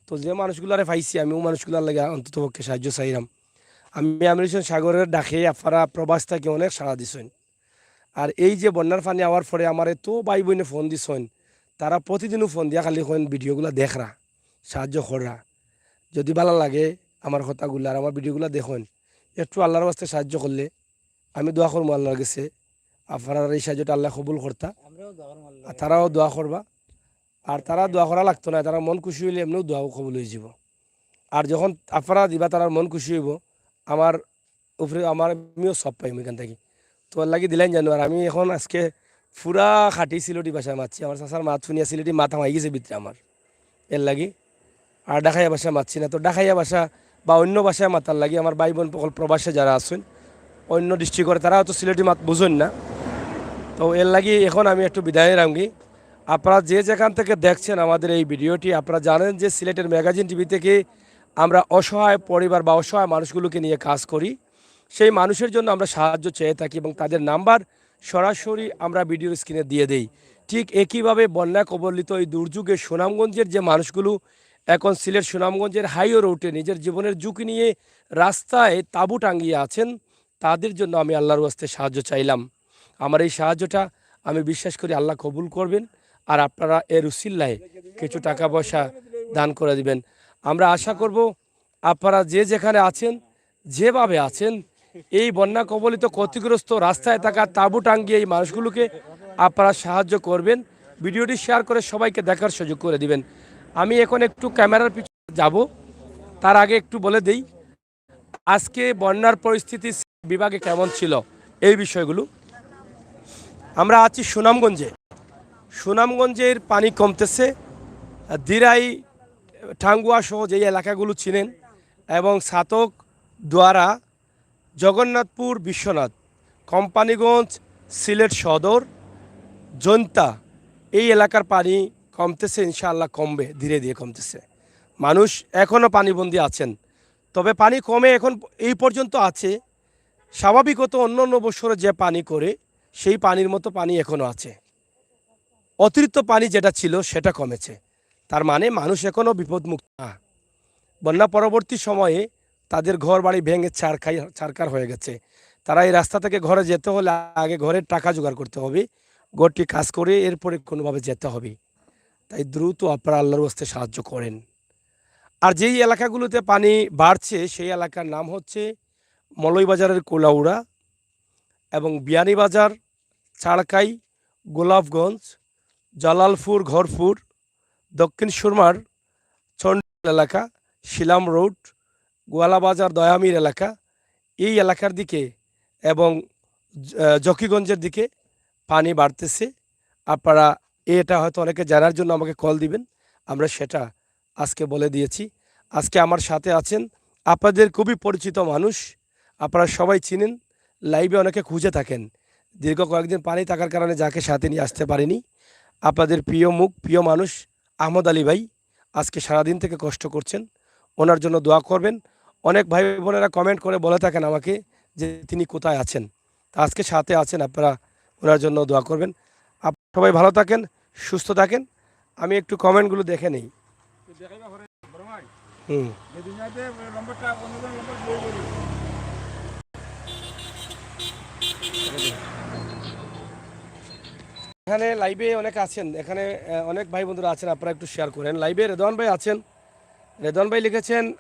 তো যে মানুষগুলারে পাইছি আমি, অউ মানুষগুলার লাগি অন্তত পক্ষে সাহায্য চাইরাম। আমি আমির হোসেন সাগরের ডাকে আপনারা প্রবাস থাকি অনেক সাড়া দিছইন। আর এই যে বন্যার পানি আওয়ার পরে আমার এত ভাই বইনে ফোন দিছইন, তারা প্রতিদিনও ফোন দিয়া খালি কইন ভিডিওগুলা দেখরা, সাহায্য কররা। যদি ভালা লাগে আমার কথাগুলা আর আমার ভিডিওগুলা দেখইন, একটু আল্লাহর ওয়াস্তে সাহায্য করলে আমি দোয়া করমু আল্লাহর গেছে, আপনারার এই সাহায্যটা আল্লায় কবুল করতা। আমরাও দোয়া করমু আল্লাহর আর গেছে। তারাও দোয়া করবা। আর তারা দোয়া করা লাগতো না, তারার মন খুশি অইলে এমনেও দোয়াও কবুল অইযিবো। আর যখন আপনারা দিবা, তারার মন খুশি অইবো, আমার উপরে, আমার, আমিও সওয়াব পাইমু ইখান থাকি। তো এর লাগি দিলাইন জানো। আর আমি এখন আজকে পুরা খাঁটি সিলেটি ভাষায় মাতছি, আমার চাচার মাত হুনিয়া সিলেটি মাত হামাই গেছে ভিতরে আমার। এর লাগি। আর ঢাকাইয়া ভাষা মাতছি না। তো ঢাকাইয়া ভাষা বা অইন্য ভাষায় মাতার লাগি আমার ভাই বইন অকল প্রবাসে যারা আছইন, অইন্য ডিস্ট্রিক্টর, তারা হয়তো সিলেটি মাত বুঝইন না। তো এর লাগি এখন আমি একটু বিদায় নিরামগি। আপনারা যে যেখান থেকে দেখছেন আমাদের এই ভিডিওটি, আপনারা জানেন যে সিলেটের ম্যাগাজিন টিভি থেকে আমরা অসহায় পরিবার বা অসহায় মানুষগুলোকে নিয়ে কাজ করি। সেই মানুষের জন্য আমরা সাহায্য চেয়ে থাকি এবং তাদের নাম্বার সরাসরি আমরা ভিডিওর স্ক্রিনে দিয়ে দেই। ঠিক একইভাবে বন্যা কবলিত এই দুর্যোগে সুনামগঞ্জের যে মানুষগুলো এখন সিলেট সুনামগঞ্জের হাইওয়ে রোডে নিজের জীবনের ঝুঁকি নিয়ে রাস্তায় তাঁবু টাঙিয়ে আছেন, তাদের জন্য আমি আল্লাহর ওয়াস্তে সাহায্য চাইলাম। আমার এই সাহায্যটা আমি বিশ্বাস করি আল্লাহ কবুল করবেন, আর আপনারা এর উসিল্লায় কিছু টাকা পয়সা দান করে দিবেন। আমরা আশা করব আপনারা যে যেখানে আছেন, যেভাবে আছেন, এই বন্যা কবলিত ক্ষতিগ্রস্ত রাস্তায় থাকা তাঁবু টাঙ্গিয়ে এই মানুষগুলোকে আপনারা সাহায্য করবেন। ভিডিওটি শেয়ার করে সবাইকে দেখার সুযোগ করে দিবেন। আমি এখন একটু ক্যামেরার পিছনে যাব, তার আগে একটু বলে দেই আজকে বন্যার পরিস্থিতি বিভাগে কেমন ছিল এই বিষয়গুলো। আমরা আছি সুনামগঞ্জে। সুনামগঞ্জের পানি কমতেছে। দিরাই, টাঙ্গুয়া সহ যে এলাকাগুলো চিনেন, এবং ছাতক, দোয়ারা, জগন্নাথপুর, বিশ্বনাথ, কোম্পানিগঞ্জ, সিলেট সদর, জৈন্তা, এই এলাকার পানি কমতেছে, ইনশাআল্লাহ কমবে, ধীরে ধীরে কমতেছে। মানুষ এখনও পানিবন্দী আছেন, তবে পানি কমে এখন এই পর্যন্ত আছে। স্বাভাবিকত অন্য অন্য বছরে যে পানি করে, সেই পানির মতো পানি এখনও আছে। অতিরিক্ত পানি যেটা ছিল, সেটা কমেছে। তার মানে মানুষ এখনও বিপদমুক্ত না। বন্যা পরবর্তী সময়ে তাদের ঘর বাড়ি ভেঙে ছারখাই ছারখার হয়ে গেছে। তারা এই রাস্তা থেকে ঘরে যেতে হলে আগে ঘরের টাকা জোগাড় করতে হবে, ঘরটি কাজ করে এরপরে কোনোভাবে যেতে হবে। তাই দ্রুত আপনারা আল্লাহর ওয়াস্তে সাহায্য করেন। আর যেই এলাকাগুলোতে পানি বাড়ছে, সেই এলাকার নাম হচ্ছে মৌলভীবাজারের কুলাউড়া এবং বিয়ানীবাজার, চাড়কাই, গোলাপগঞ্জ, জালালপুর, ঘরপুর, দক্ষিণ সুরমার চন্ডীল এলাকা, শিলাম রোড, গোয়ালাবাজার, দয়ামির এলাকা, এই এলাকার দিকে এবং জ-, আহ, জকিগঞ্জের দিকে পানি বাড়তেছে। আপনারা এটা হয়তো অনেকে জানার জন্য আমাকে কল দিবেন, আমরা সেটা আজকে বলে দিয়েছি। আজকে আমার সাথে আছেন আপনাদের খুবই পরিচিত মানুষ, আপনারা সবাই চিনেন, লাইভে অনেকে খুঁজে থাকেন। দীর্ঘ কয়েকদিন পানি থাকার কারণে যাকে সাথে নিয়ে আসতে পারিনি, আপনাদের প্রিয় মুখ, প্রিয় মানুষ আহমদ আলী ভাই আজকে সারাদিন থেকে কষ্ট করছেন, ওনার জন্য দোয়া করবেন। অনেক ভাই বোনেরা কমেন্ট করে বলে থাকেন আমাকে যে তিনি কোথায় আছেন, তা আজকে সাথে আছেন, আপনারা ওনার জন্য দোয়া করবেন। আপনারা সবাই ভালো থাকেন, সুস্থ থাকেন। আমি একটু কমেন্টগুলো দেখে নেই। হুম। এখানে লাইভে অনেক আছেন, এখানে আহ, অনেক ভাই বন্ধুরা আছেন, আপনারা একটু শেয়ার করেন। লাইভে রেদওয়ান ভাই আছেন, রেদওয়ান ভাই লিখেছেন,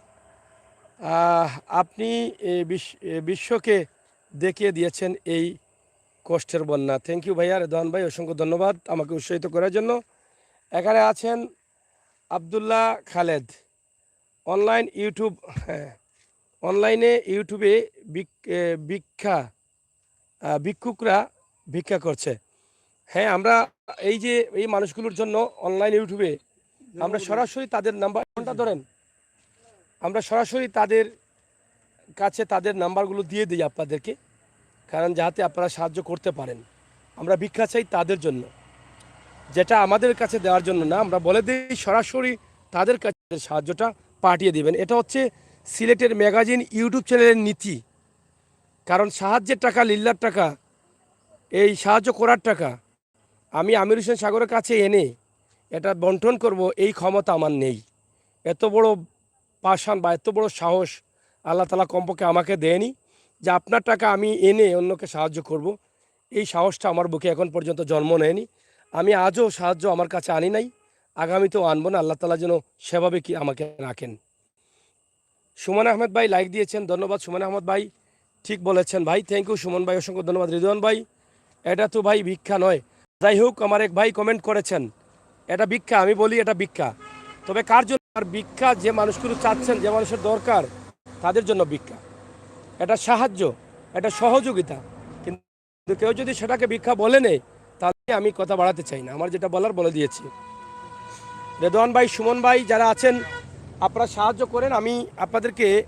আহ, আপনি এ, বিশ্ব- এ, বিশ্বকে দেখিয়ে দিয়েছেন এই কষ্টের বন্যা। থ্যাংক ইউ ভাইয়া, রেদওয়ান ভাই, অসংখ্য ধন্যবাদ আমাকে উৎসাহিত করার জন্য। এখানে আছেন আব্দুল্লাহ খালেদ, অনলাইন ইউটিউব, হ্যাঁ, অনলাইনে ইউটিউবে ভিক- এ, ভিক্ষা, আহ, ভিক্ষুকরা ভিক্ষা করছে। হ্যাঁ, আমরা এই যে এই মানুষগুলোর জন্য অনলাইন ইউটিউবে আমরা সরাসরি তাদের নাম্বার, ফোনটা ধরেন, আমরা সরাসরি তাদের কাছে তাদের নাম্বারগুলো দিয়ে দিই আপনাদেরকে, কারণ যাতে আপনারা সাহায্য করতে পারেন। আমরা ভিক্ষা চাই তাদের জন্য, যেটা আমাদের কাছে দেওয়ার জন্য না, আমরা বলে দিই সরাসরি তাদের কাছে সাহায্যটা পাঠিয়ে দিবেন। এটা হচ্ছে সিলেটের ম্যাগাজিন ইউটিউব চ্যানেলের নীতি, কারণ সাহায্যের টাকা, লিল্লার টাকা, এই সাহায্য করার টাকা আমি আমির হোসেন সাগরের কাছে এনে এটা বন্টন করব, এই ক্ষমতা আমার নেই। এত বড় পাষাণ বা এত বড় সাহস আল্লাহ তাআলা কমপক্ষে আমাকে দেয়নি যে আপনার টাকা আমি এনে অন্যকে সাহায্য করব। এই সাহসটা আমার বুকে এখন পর্যন্ত জন্ম নেয়নি। আমি আজও সাহায্য আমার কাছে আনি নাই, আগামীতেও আনবো না। আল্লাহ তাআলা যেন সেভাবে কি আমাকে রাখেন। সুমন আহমেদ ভাই লাইক দিয়েছেন, ধন্যবাদ সুমন আহমেদ ভাই। ঠিক বলেছেন ভাই, থ্যাংক ইউ সুমন ভাই, অসংখ্য ধন্যবাদ। রিদওয়ান ভাই, এটা তো ভাই ভিক্ষা নয়। যাই হোক, আমার এক ভাই কমেন্ট করেছেন, এটা ভিক্ষা, আমি বলি এটা ভিক্ষা। তবে কার জন্য? আর ভিক্ষা যে মানুষগুলো চাচ্ছেন, যে মানুষের দরকার, তাদের জন্য ভিক্ষা। এটা সাহায্য, এটা সহযোগিতা। কিন্তু কেউ যদি সেটাকে ভিক্ষা বলে নেয়, তাহলে আমি কথা বাড়াতে চাই না, আমার যেটা বলার বলে দিয়েছি। রেদওয়ান ভাই, সুমন ভাই যারা আছেন, আপনারা সাহায্য করেন। আমি আপনাদেরকে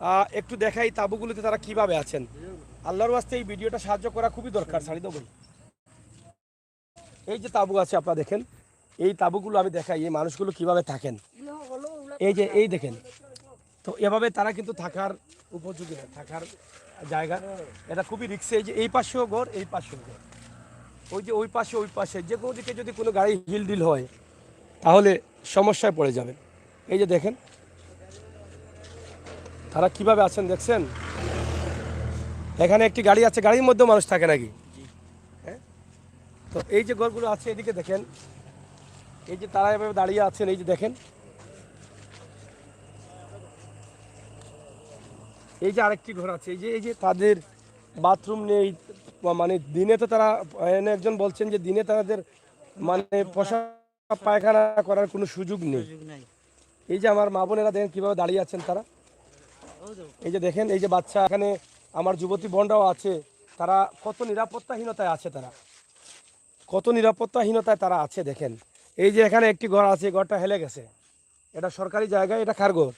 আহ, একটু দেখাই তাঁবুগুলোতে তারা কিভাবে আছেন। আল্লাহর ওয়াস্তে এই ভিডিওটা সাহায্য করা খুবই দরকার। ছাড়ি দাও ভাই, এই যে তাঁবু আছে আপনারা দেখেন, এই তাঁবুগুলো আমি দেখাই, এই মানুষগুলো কিভাবে থাকেন। এই যে এই দেখেন, তো এভাবে তারা কিন্তু থাকার উপযোগী না, থাকার জায়গা। এটা খুবই রিস্কি। এই যে এই পাশেও ঘর, এই পাশেও ঘর, ওই যে ওই পাশে, ওই পাশে, যে কোনো দিকে যদি কোনো গাড়ি হিল ডিল হয়, তাহলে সমস্যায় পড়ে যাবেন। এই যে দেখেন, তারা কিভাবে আছেন দেখছেন? এখানে একটি গাড়ি আছে, গাড়ির মধ্যেও মানুষ থাকে নাকি? হ্যাঁ। তো এই যে ঘরগুলো আছে, এদিকে দেখেন, এই যে তারা এভাবে দাঁড়িয়ে আছেন, এই যে দেখেন, এই যে আরেকটি ঘর আছে, এই যে, এই যে তাদের বাথরুম নেই, মানে দিনে তো তারা, এনে একজন বলছেন যে দিনে তাদের মানে প্রসাব পায়খানা করার কোনো সুযোগ নেই। সুযোগ নাই। এই যে আমার মা বোনেরা দেখেন কিভাবে দাঁড়িয়ে আছেন তারা। এই যে দেখেন, এই যে বাচ্চা, এখানে আমার যুবতী বোনরাও আছে, তারা কত নিরাপত্তাহীনতায় আছে, তারা কত নিরাপত্তাহীনতায় তারা আছে। দেখেন, এই যে এখানে একটি ঘর আছে, এই ঘরটা হেলে গেছে, এটা সরকারি জায়গা, এটা কার ঘর?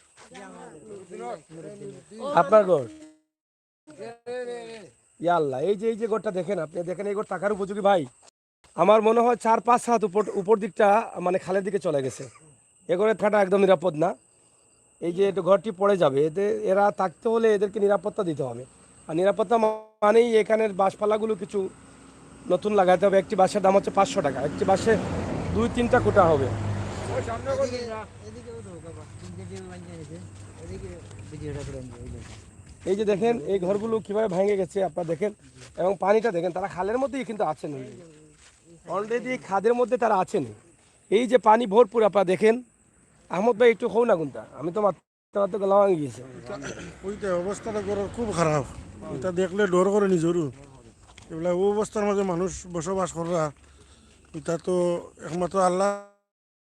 আপনার ঘর। ইয়া আল্লাহ, এই যে, এই যে ঘরটা দেখেন, আপনি দেখেন, এই ঘর থাকার উপযোগী ভাই। আমার মনে হয় চার পাঁচ হাত উপর, উপর দিকটা মানে খালের দিকে চলে গেছে। এ ঘরে থাকাটা একদম নিরাপদ না। এই যে একটু ঘরটি পড়ে যাবে, এতে এরা থাকতে হলে এদেরকে নিরাপত্তা দিতে হবে। আর নিরাপত্তা মানেই এখানের বাঁশপালাগুলো কিছু নতুন লাগাতে হবে। একটি বাঁশের দাম হচ্ছে পাঁচশো টাকা, একটি বাঁশে দুই তিনটা খুঁটা হবে। এই যে দেখেন, এই ঘরগুলো কিভাবে ভেঙে গেছে আপনারা দেখেন, এবং পানিটা দেখেন, তারা খালের মধ্যেই কিন্তু আছেন, অলরেডি খাদের মধ্যে তারা আছেন। এই যে পানি ভরপুর, আপনারা দেখেন। আহমদ ভাই, একটু কও না কোনটা, আমি তো মাত্র মাত্র গলা ভাঙি গেছে। ওইটা অবস্থাটা ঘরর খুব খারাপ, এটা দেখলে ডর করে নিজরও। এগুলা ও অবস্থার মাঝে মানুষ বসবাস কররা, এটা তো একমাত্র আল্লাহ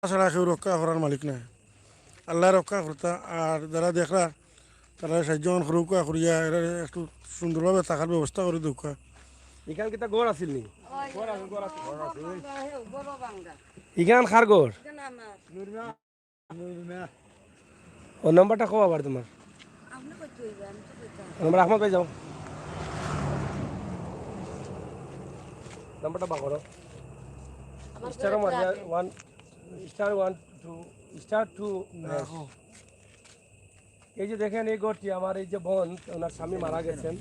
ছাড়া কেউ রক্ষা করার মালিক নাই। আল্লাহ রক্ষা করতা, আর যারা দেখরা তারা সাহায্য করুক্কা করিয়া এরা একটু সুন্দরভাবে থাকার ব্যবস্থা করে দেউক্কা। এখান কিতা ঘর আছিল নি? এখান কার ঘর? ও নাম্বারটা কও আবার তোমার। নাম্বার আহমদ ভাই যাও। নাম্বারটা বার করো। Star one, one, star one two, star two. এই যে দেখেন, এই ঘরটি আমার এই যে বোন, ওনার স্বামী মারা গেছেন,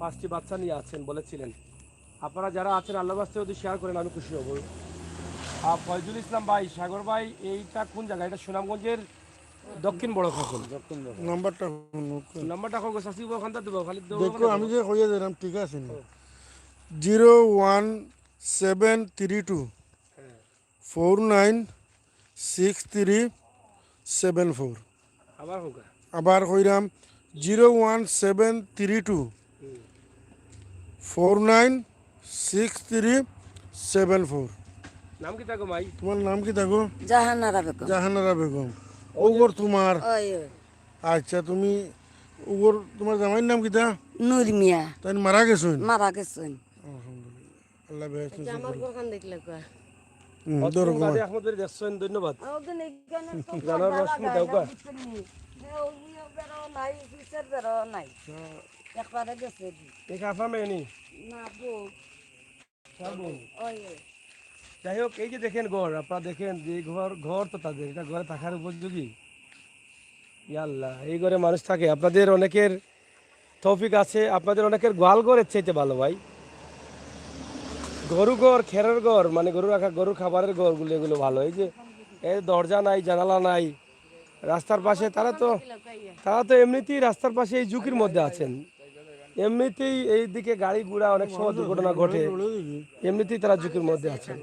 পাঁচটি বাচ্চা নিয়ে আছেন বলেছিলেন। আপনারা যারা আছেন, আল্লাহর ওয়াস্তে যদি শেয়ার করেন, আমি খুশি হব। আর ফয়জুল ইসলাম ভাই, সাগর ভাই, এইটা কোন জায়গা? এটা সুনামগঞ্জের দক্ষিণ বড় খোকন। নাম্বারটা ফোন করুন। নাম্বারটা কও গো, চাচি, ওখানটা দেবো, খালি দেবো, দেখো, ওখানে আমি দেবো। যে কইয়া দিলাম, ঠিক আছে নি? Zero one seven three two four nine six three seven four. আবার হোক। আবার কইরাম, zero one seven three two four nine six three seven four. নাম কিতা গো মাই? তোমার নাম কিতা গো? জাহানারা বেগম। জাহানারা বেগম। ওগর তোমার? ওই, ওই। আচ্ছা, তুমি ওগর, তোমার জামাইর নাম কিতা? নূর মিয়া। তাই মারা গেছইন? মারা গেছইন। আলহামদুলিল্লাহ। আল্লাহ বেহেশত নসিব করুক। হুম, ধরো, ঘুমাও। আহমদ ভাই দেখছইন, ধন্যবাদ। জানার রশ্মি দাও গা। নাই, পিছের বেরো নাই। একবারে গেছে। এই কাফা মেয়ে নি? না, বউ। তার বউ? ওই, ওই। যাই হোক, এই যে দেখেন ঘর, আপনারা দেখেন যে এই ঘর, ঘর তো তাদের, এটা ঘরে থাকার উপযোগী। ইয়া আল্লাহ, এই ঘরে মানুষ থাকে। আপনাদের অনেকের তৌফিক আছে, আপনাদের অনেকের গোয়াল ঘরের চাইতে ভালো ভাই। গরু ঘর, খেরের ঘর, মানে গরু রাখা, গরুর খাবারের ঘরগুলো, এগুলো ভালো। এই যে এর দরজা নাই, জানালা নাই, রাস্তার পাশে, তারা তো, তারা তো এমনিতেই রাস্তার পাশে এই ঝুঁকির মধ্যে আছেন। এমনিতেই এই দিকে গাড়ি ঘোড়া অনেক সময় দুর্ঘটনা ঘটে, এমনিতেই তারা ঝুঁকির মধ্যে আছেন।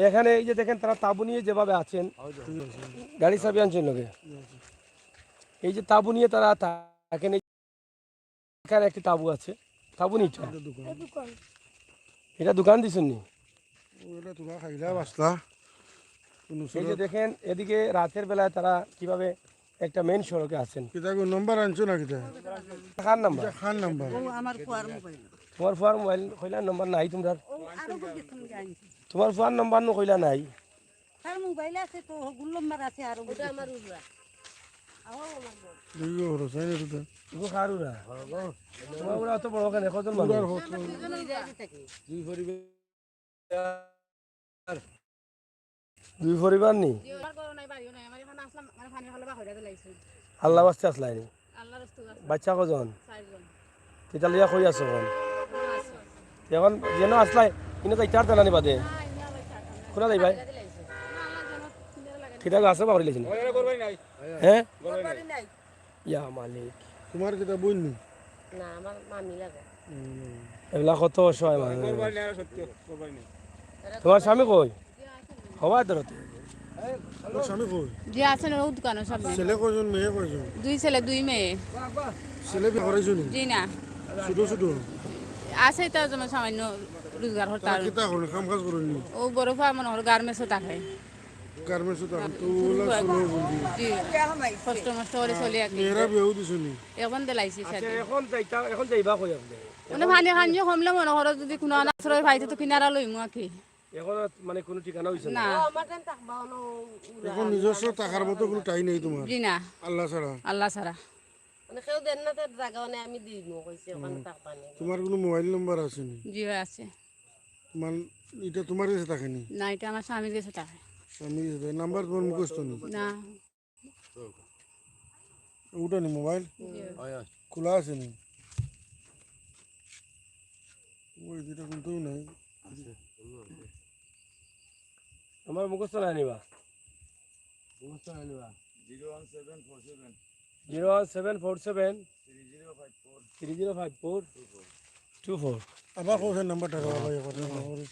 এখানে এই যে দেখেন, তারা তাঁবু নিয়ে যেভাবে আছেন, গাড়ি চাবি আনছেন লোকে, এই যে তাঁবু নিয়ে তারা থাকেন, এই এখানে একটি তাঁবু আছে, তাঁবু নি এটা? এটা দোকান। এটা দোকান দিছেন নি? ওটা তোরা খাইলা বাসলা। এই যে দেখেন, এদিকে রাতের বেলায় তারা কিভাবে একটা মেইন সড়কে আছেন। কিতা গো, নাম্বার আনছো না কিতা? কার নাম্বার? এটা কার নাম্বার? ও আমার ফুয়ার মোবাইল। তোমার ফুয়ার মোবাইল কইলা নাম্বার নাই তোমরার? ও আরো কই গেছুন জানি। তোমার ফুয়ার নাম্বার নু কইলা নাই। তার মোবাইল আছে তো, হগুর নম্বর আছে আরো। ওটা আমার উড়া। আও আমার বউ। দেখি গো, হরো, সাইন এটা তো। ইগো কার উড়া? তোমার উড়া অত বড় কেনে? কজন মানুষ? উড়ার হতো। দুই পরিবার। দুই পরিবার নি? জি, আমার ঘরও নাই, বাড়িও নাই। আমার এখানে আসলাম, মানে পানি খালো বা হইরা দিলাইছে। আল্লাহ বাস্তে আছলায়নি? আল্লাহর রাস্তা আছে। বাচ্চা কয়জন? চারজন। কিতা লইয়া কই আছো অখন? অখন আছো। অখন যেন আছলায়, ইনো যাইতা পারতা না নি বাদে? না, ইনো আর যাইতা পারতাম না। কুনা যাইবায়? না, আল্লাহ জানো, কিনারা লাগে না। কিতা গো, আছো বাকরি লাইছো নি? হে? ইয়া মালিক। তুমার কিতা বইন নি? না, আমার মামি লাগে। হুম। এগুলা কত অসহায় মানুষ। তুমার স্বামী কই? হবা ধরতে। তুমার স্বামী কই? জি, আছেন, ও দোকানের সামনে। ছেলে কয়জন, মেয়ে কয়জন? দুই ছেলে, দুই মেয়ে। ছেলে বিয়া করাইছো নি? জি না। ছোট ছোট? আছে, তার জন্য সামান্য রোজগার করতে তারা পারে। কিতা করেন, কাম কাজ করেন নি? ও বড় ফার্ম মনে হয় গার্মেন্টসও থাকে। গার্মেন্টসও থাকে। তো ওলা চলো বলছি। জি। কষ্ট মষ্ট করে চলি আর কি। মেয়েরা বিয়াও দিছো নি? এখন দিলাইছি আচ্ছা, সাথে। এখন যাইতা, এখন যাইবা কই আপনি? মানে পানি খানিও কমলে মনে করো যদি কোনো আশ্রয় পাইতে তো কিনারা লইমু আর কি। এখন আর মানে কোনো ঠিকানা হইছে না? না। এখন নিজস্ব থাকার মতো কোনো ঠাই নেই তোমার? জি না। আল্লাহ ছাড়া? আল্লাহ ছাড়া। মানে কেউ দেন না, তার জায়গা মানে আমি দিমু কইছে, ওখানে হুম। থাকবা নি। তোমার কোনো মোবাইল নাম্বার আছে নি? জি ভাই, আছে। তোমার, এটা তোমার কাছে থাকে নি? না, এটা আমার স্বামীর কাছে থাকে। স্বামীর কাছে থাকে। নাম্বার তোমার মুখস্থ নি? না। ওটা নি মোবাইল? জি। খোলা আছে নি? ওই যেটা কোনটাও নাই। আমার মুখস্থ নাই নিবা। মুখস্থ নাই নিবা। Zero one seven four seven. Zero one seven four seven. Three zero five four. Three zero five four. Two four. আবার কোন নাম্বারটা রে ভাই, একবার না করে।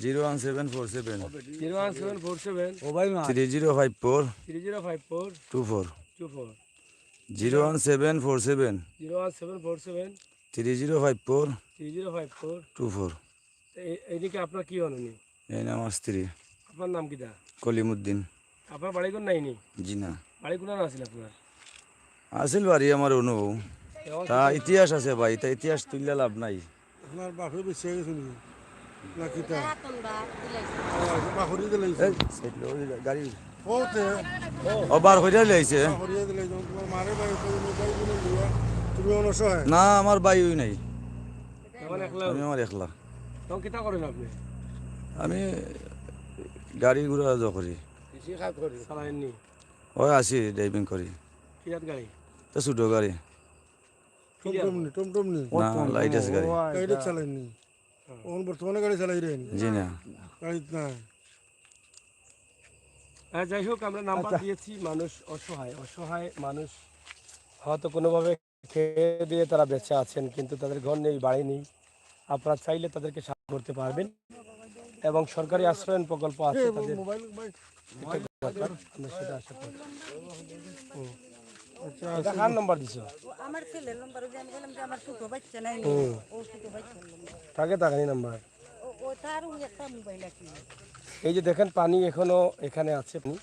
Zero one seven four seven. Zero one seven four seven. ও ভাই মা। Three zero five four. Three zero five four. Two four. Two four. Zero one seven four seven. Zero one seven four seven. Three zero five four. Three zero five four. Two four. এ-, এইদিকে আপনার কি হন উনি? এই নাম আমার স্ত্রী। আপনার নাম কিতা? কলিমুদ্দিন। আপনার বাড়ি কোন নাইনি? জি না। বাড়ি কোন আছিল আপনার? আছিল বাড়ি আমার অনু। এখন তা ইতিহাস আছে ভাই, তা ইতিহাস তুললে লাভ নাই। আপনার বাপে বেঁচে গেছে নি? না কিতা? বাহরি দিলাইছে। এই, সাইড লো, ওই গাড়ি। ও তে? ও বার কইরা লইছে। বাহরি দিলাইছে। তোমার মারে ভাই, তুমি মোবাইল কিনে দিয়া, তুমি অনসহায়। না, আমার ভাই ওই নাই। এখন একলা? আমি আমার একলা। তখন কিতা করেন আপনি? আমি গাড়ি ঘোড়া যা করি। কৃষি কাজ করি। চালাইনি? ওই আছি, ড্রাইভিং করি। কি জাত গাড়ি? তো ছোট গাড়ি। টমটম নি, টমটম নি। না, লাইট আছে গাড়ি। ও, গাড়ি আচ্ছা। চালাইনি। এখন বর্তমানে গাড়ি চালাইরেন? জি না। গাড়িত নাই। হ্যাঁ, যাই হোক, আমরা নাম্বার আচ্ছা। দিয়েছি, মানুষ অসহায়, অসহায় মানুষ হয়তো কোনোভাবে খেয়ে দিয়ে তারা বেঁচে আছেন, কিন্তু তাদের ঘর নেই, বাড়ি নেই। আপনারা চাইলে তাদেরকে সাহায্য করতে পারবেন এবং সরকারি আশ্রয়ন প্রকল্প আছে, তাদের মোবাইল, মোবাইল। একটা দরকার, আমরা সেটা আশা করি। হুম। আচ্ছা, এটা আচ্ছা। কার নাম্বার দিছো? ও আমার ছেলের নাম্বার, ওই যে আমি বললাম যে আমার ছোট বাচ্চা নাই, হুম। ও ছোট বাচ্চার নাম্বার। থাকে, থাকে এই নাম্বার। ও, ও তার ওই একটা মোবাইল আছে। এই যে দেখেন, পানি এখনো এখানে আছে, পানি।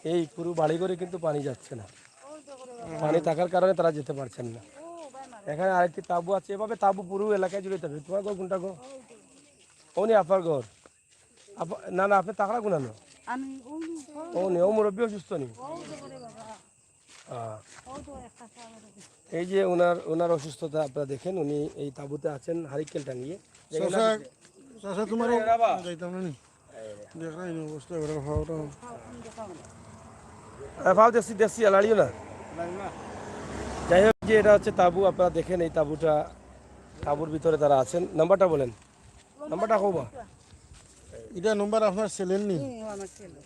এই পুরো বাড়িঘরে কিন্তু পানি যাচ্ছে না। পানি থাকার কারণে তারা যেতে পারছেন না। এখানে আরেকটি তাঁবু আছে, এভাবে তাঁবু পুরো এলাকায় জুড়ে থাকবে। তোমার ঘর কোনটা গো? ও নি আপনার ঘর। আপ-, না, না, আপনি তাকড়া গুনা নো। আমি ওই, ও নি, ও মুরব্বী অসুস্থ নি। ওই যে করে বাবা। হ্যাঁ। ওই তো একটা চাওয়ার আছে। এই যে ওনার, ওনার অসুস্থতা আপনারা দেখেন, উনি এই তাঁবুতে আছেন, হারিকেন টাঙিয়ে। দেখেন চাচা, না? চাচা, তোমার এই বাবা। যাইতাম না নি? দেখরা এই অবস্থা, এবার ফাওটা। আহ, ফাও দেখছি, দেখছি, আর লাড়িও না। যাই হোক, যে এটা হচ্ছে তাঁবু, আপনারা দেখেন এই তাঁবুটা, তাঁবুর ভিতরে তারা আছেন। নাম্বারটা বলেন, নাম্বারটা কও বা। এটা নম্বর আপনার ছেলের নি? হুম, আমার ছেলে।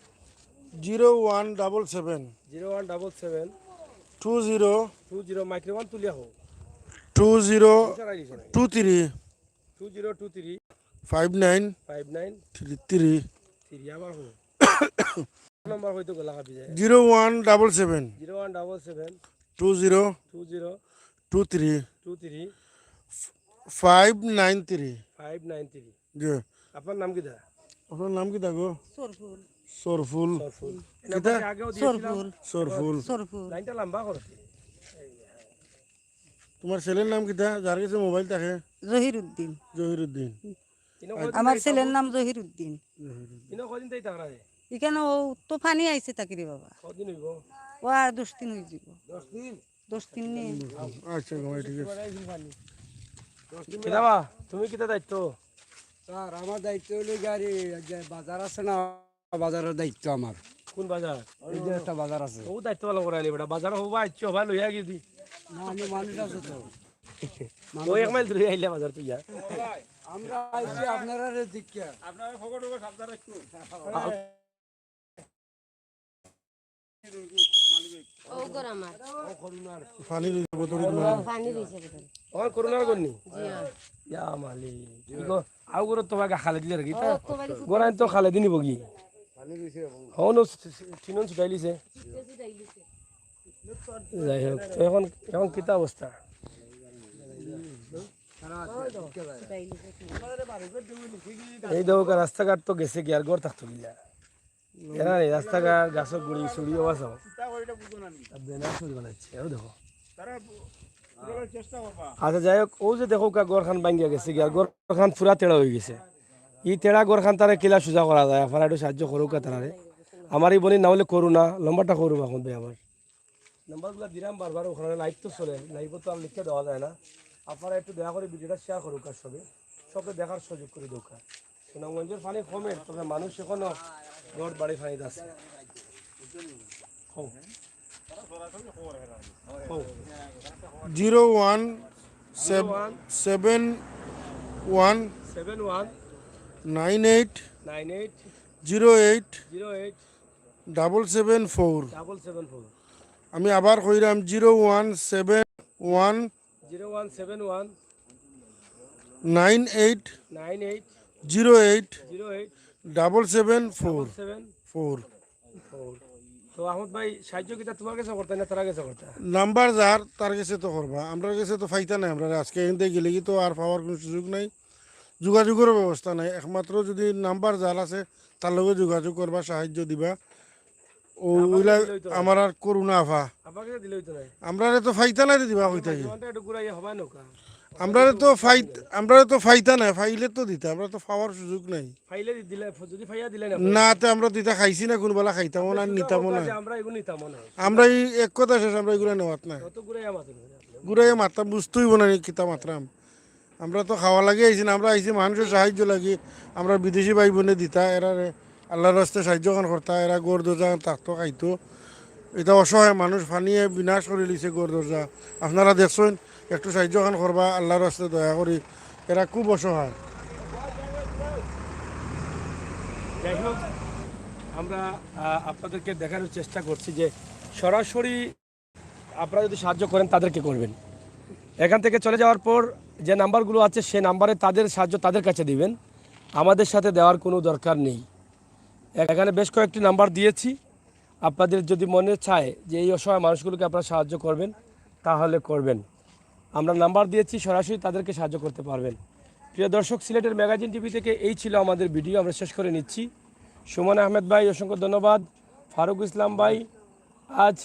Zero one double seven. Zero one double seven. Two zero. Two zero, microphone তুলিয়া হোক। Two zero. Two three. Two zero two three. Five nine. Five nine. Three three. Three, আবার হোক। নাম্বার হয়তো গলা কাঁপি যায়। Zero one double seven. Zero one double seven. Two zero. Two zero. Two three. Two three. Five nine three. Five nine three. জি। আপনার নাম কিতা? আপনার নাম কিতা গো? সরফুল। সরফুল। সরফুল। এই কিতা? নাম্বারটা আগেও দিয়েছিলাম। সরফুল। সরফুল। সরফুল। লাইনটা লম্বা করছে। তোমার ছেলের নাম কিতা? যার কাছে মোবাইল থাকে? জহিরুদ্দিন। জহিরুদ্দিন। ইনো আচ্ছা। কয়দিন আমার থাকি ছেলের তাবু? নাম জহিরুদ্দিন। জহিরুদ্দিন। ইনো কয়দিন থাকি তাকরা রে? এখানে ও তো পানি আইছে তাকি রে বাবা। কদিন হইব? ও আর দশ দিন হয়ে যাব। দশ দিন? দশ দিন নেই। আচ্ছা, গো, ঠিক আছে। কিতা বা, তুমি কিতা দায়িত্ব? স্যার, আমার দায়িত্ব হইলো গাড়ি, যে বাজার আছে না, বাজারের দায়িত্ব আমার। কোন বাজার? এই যে একটা বাজার আছে। ও দায়িত্ব পালন করাইলি বেটা, বাজার হবা আইছো, হবা লইয়া গিয়ে দি। না, আমি মানুষ আছে তো। ও এক মাইল দূরে আইলে বাজার তুই যা। আমরা আইছি আপনারা রে দীক্ষা। আপনারা ফকট ফকট সাবধান রাখুন। ও ঘর আমার। পানি রইছে বোতলে। পানি রইছে বোতলে। ওর করোনার গন্নি? জি, হ্যাঁ। ইয়া মালি। ইগো, আউ গরো তো বাগা খালে দিলে রে গীতা। ও, তো বাগা গোরাইন তো খালে দিনি বগি। হন, টিনন ছুটাইলিছে। যাই হোক, তো এখন, এখন কিতা অবস্থা? এই দেখো, রাস্তাঘাট তো গেছে কি, আর ঘর থাকতো কিলা? এরা রে, রাস্তাঘাট, গাছর গুড়ি, চুড়ি, ও বাঁচাও। আর ব্যানার চুড়ি বানাচ্ছে, ও দেখো। আচ্ছা, যাই হোক, ও যে দেখো, কা ঘরখান ভাঙ্গিয়া গেছে কি, আর ঘরখান পুরা তেড়া হয়ে গেছে। ই তেড়া ঘরখান তারা কিলা সুজা করা যায়, আপনারা একটু সাহায্য করুক তারারে। আমার এই বোনের নাম হলে করুণা, লম্বাটা করুণা এখন ভাই আমার। নাম্বারগুলো দিলাম বারবার, ওখানে লাইভ তো চলে, লাইভও তো আর লিখে দেওয়া যায় না। আপনারা একটু দয়া করে ভিডিওটা শেয়ার করুক আর সবে, সবকে দেখার সুযোগ করে দেওয়া। সুনামগঞ্জের পানি কমে, তবে মানুষ এখনো ঘর বাড়ি পানিতে আছে। কম। কম। Zero one seven one nine eight nine eight zero eight zero eight double seven four. Double seven four. আমি আবার কইরাম, zero one seven one zero one seven one nine eight nine eight zero eight zero eight double seven four. Seven four. Four. তো আহমদ ভাই, সাহায্য কিতা তোমার কাছে করতে না তার কাছে করতে? নাম্বার যার, তার কাছে তো করবা, আমরার কাছে তো পাইতা নাই। আমরা আজকে এখান থেকে গেলে কি তো আর পাওয়ার কোনো সুযোগ নাই, যোগাযোগেরও ব্যবস্থা নাই। একমাত্র যদি নাম্বার যার আছে, তার লগে যোগাযোগ করবা, সাহায্য দিবা। ও আমার ওইলা কাছে দিলে হইতো না। আমার আর করুণা আফা। আমার কাছে দিলে হইতো না। আমরারে তো পাইতা নাই রে দিবা কই থাকি। জীবনটা একটু ঘুরাইয়া হবায় নৌকা। আমরারে তো পাইত-, আমরারে তো পাইতা নাই, পাইলে তো দিতা, আমরা তো পাওয়ার সুযোগ নাই। পাইলে দি-, দিলে, যদি পাইয়া দিলে না। না, তে আমরা দিতা খাইছি না, কোন বেলা খাইতামও না, আপনি নিতামও না। যে আমরা এগুলো নিতামও না। আমরা এই এক কথা শেষ, আমরা এগুলা নেওয়াত নাই। যত ঘুরাইয়া মাথা ঘুরাইয়া। ঘুরাইয়া মাথা বুঝতেই না, কিতা মাতরাম। আমরা তো খাওয়া লাগি আইছি না, আমরা আইছি মানুষের সাহায্য লাগি। আমরা বিদেশি ভাই বোনে দিতা, এরা রে আল্লাহর রাস্তে সাহায্য খান করতা, এরা ঘর দরজা খান থাকতো, খাইতো। এটা অসহায় মানুষ, পানিয়ে বিনাশ করে লিছে ঘর দরজা। আপনারা দেখছেন, একটু সাহায্য খান করবা আল্লাহর রাস্তে দয়া করি, এরা খুব অসহায়। যাই হোক, আমরা, আহ, আপনাদেরকে দেখানোর চেষ্টা করছি যে সরাসরি আপনারা যদি সাহায্য করেন, তাদেরকে করবেন। এখান থেকে চলে যাওয়ার পর যে নাম্বারগুলো আছে, সে নাম্বারে তাদের সাহায্য তাদের কাছে দিবেন, আমাদের সাথে দেওয়ার কোনো দরকার নেই। এখানে বেশ কয়েকটি নাম্বার দিয়েছি, আপনাদের যদি মনে চায় যে এই অসহায় মানুষগুলোকে আপনারা সাহায্য করবেন, তাহলে করবেন। আমরা নাম্বার দিয়েছি, সরাসরি তাদেরকে সাহায্য করতে পারবেন। প্রিয় দর্শক, সিলেটের ম্যাগাজিন টিভি থেকে এই ছিল আমাদের ভিডিও, আমরা শেষ করে নিচ্ছি। সুমন আহমেদ ভাই, অসংখ্য ধন্যবাদ। ফারুক ইসলাম ভাই, আজ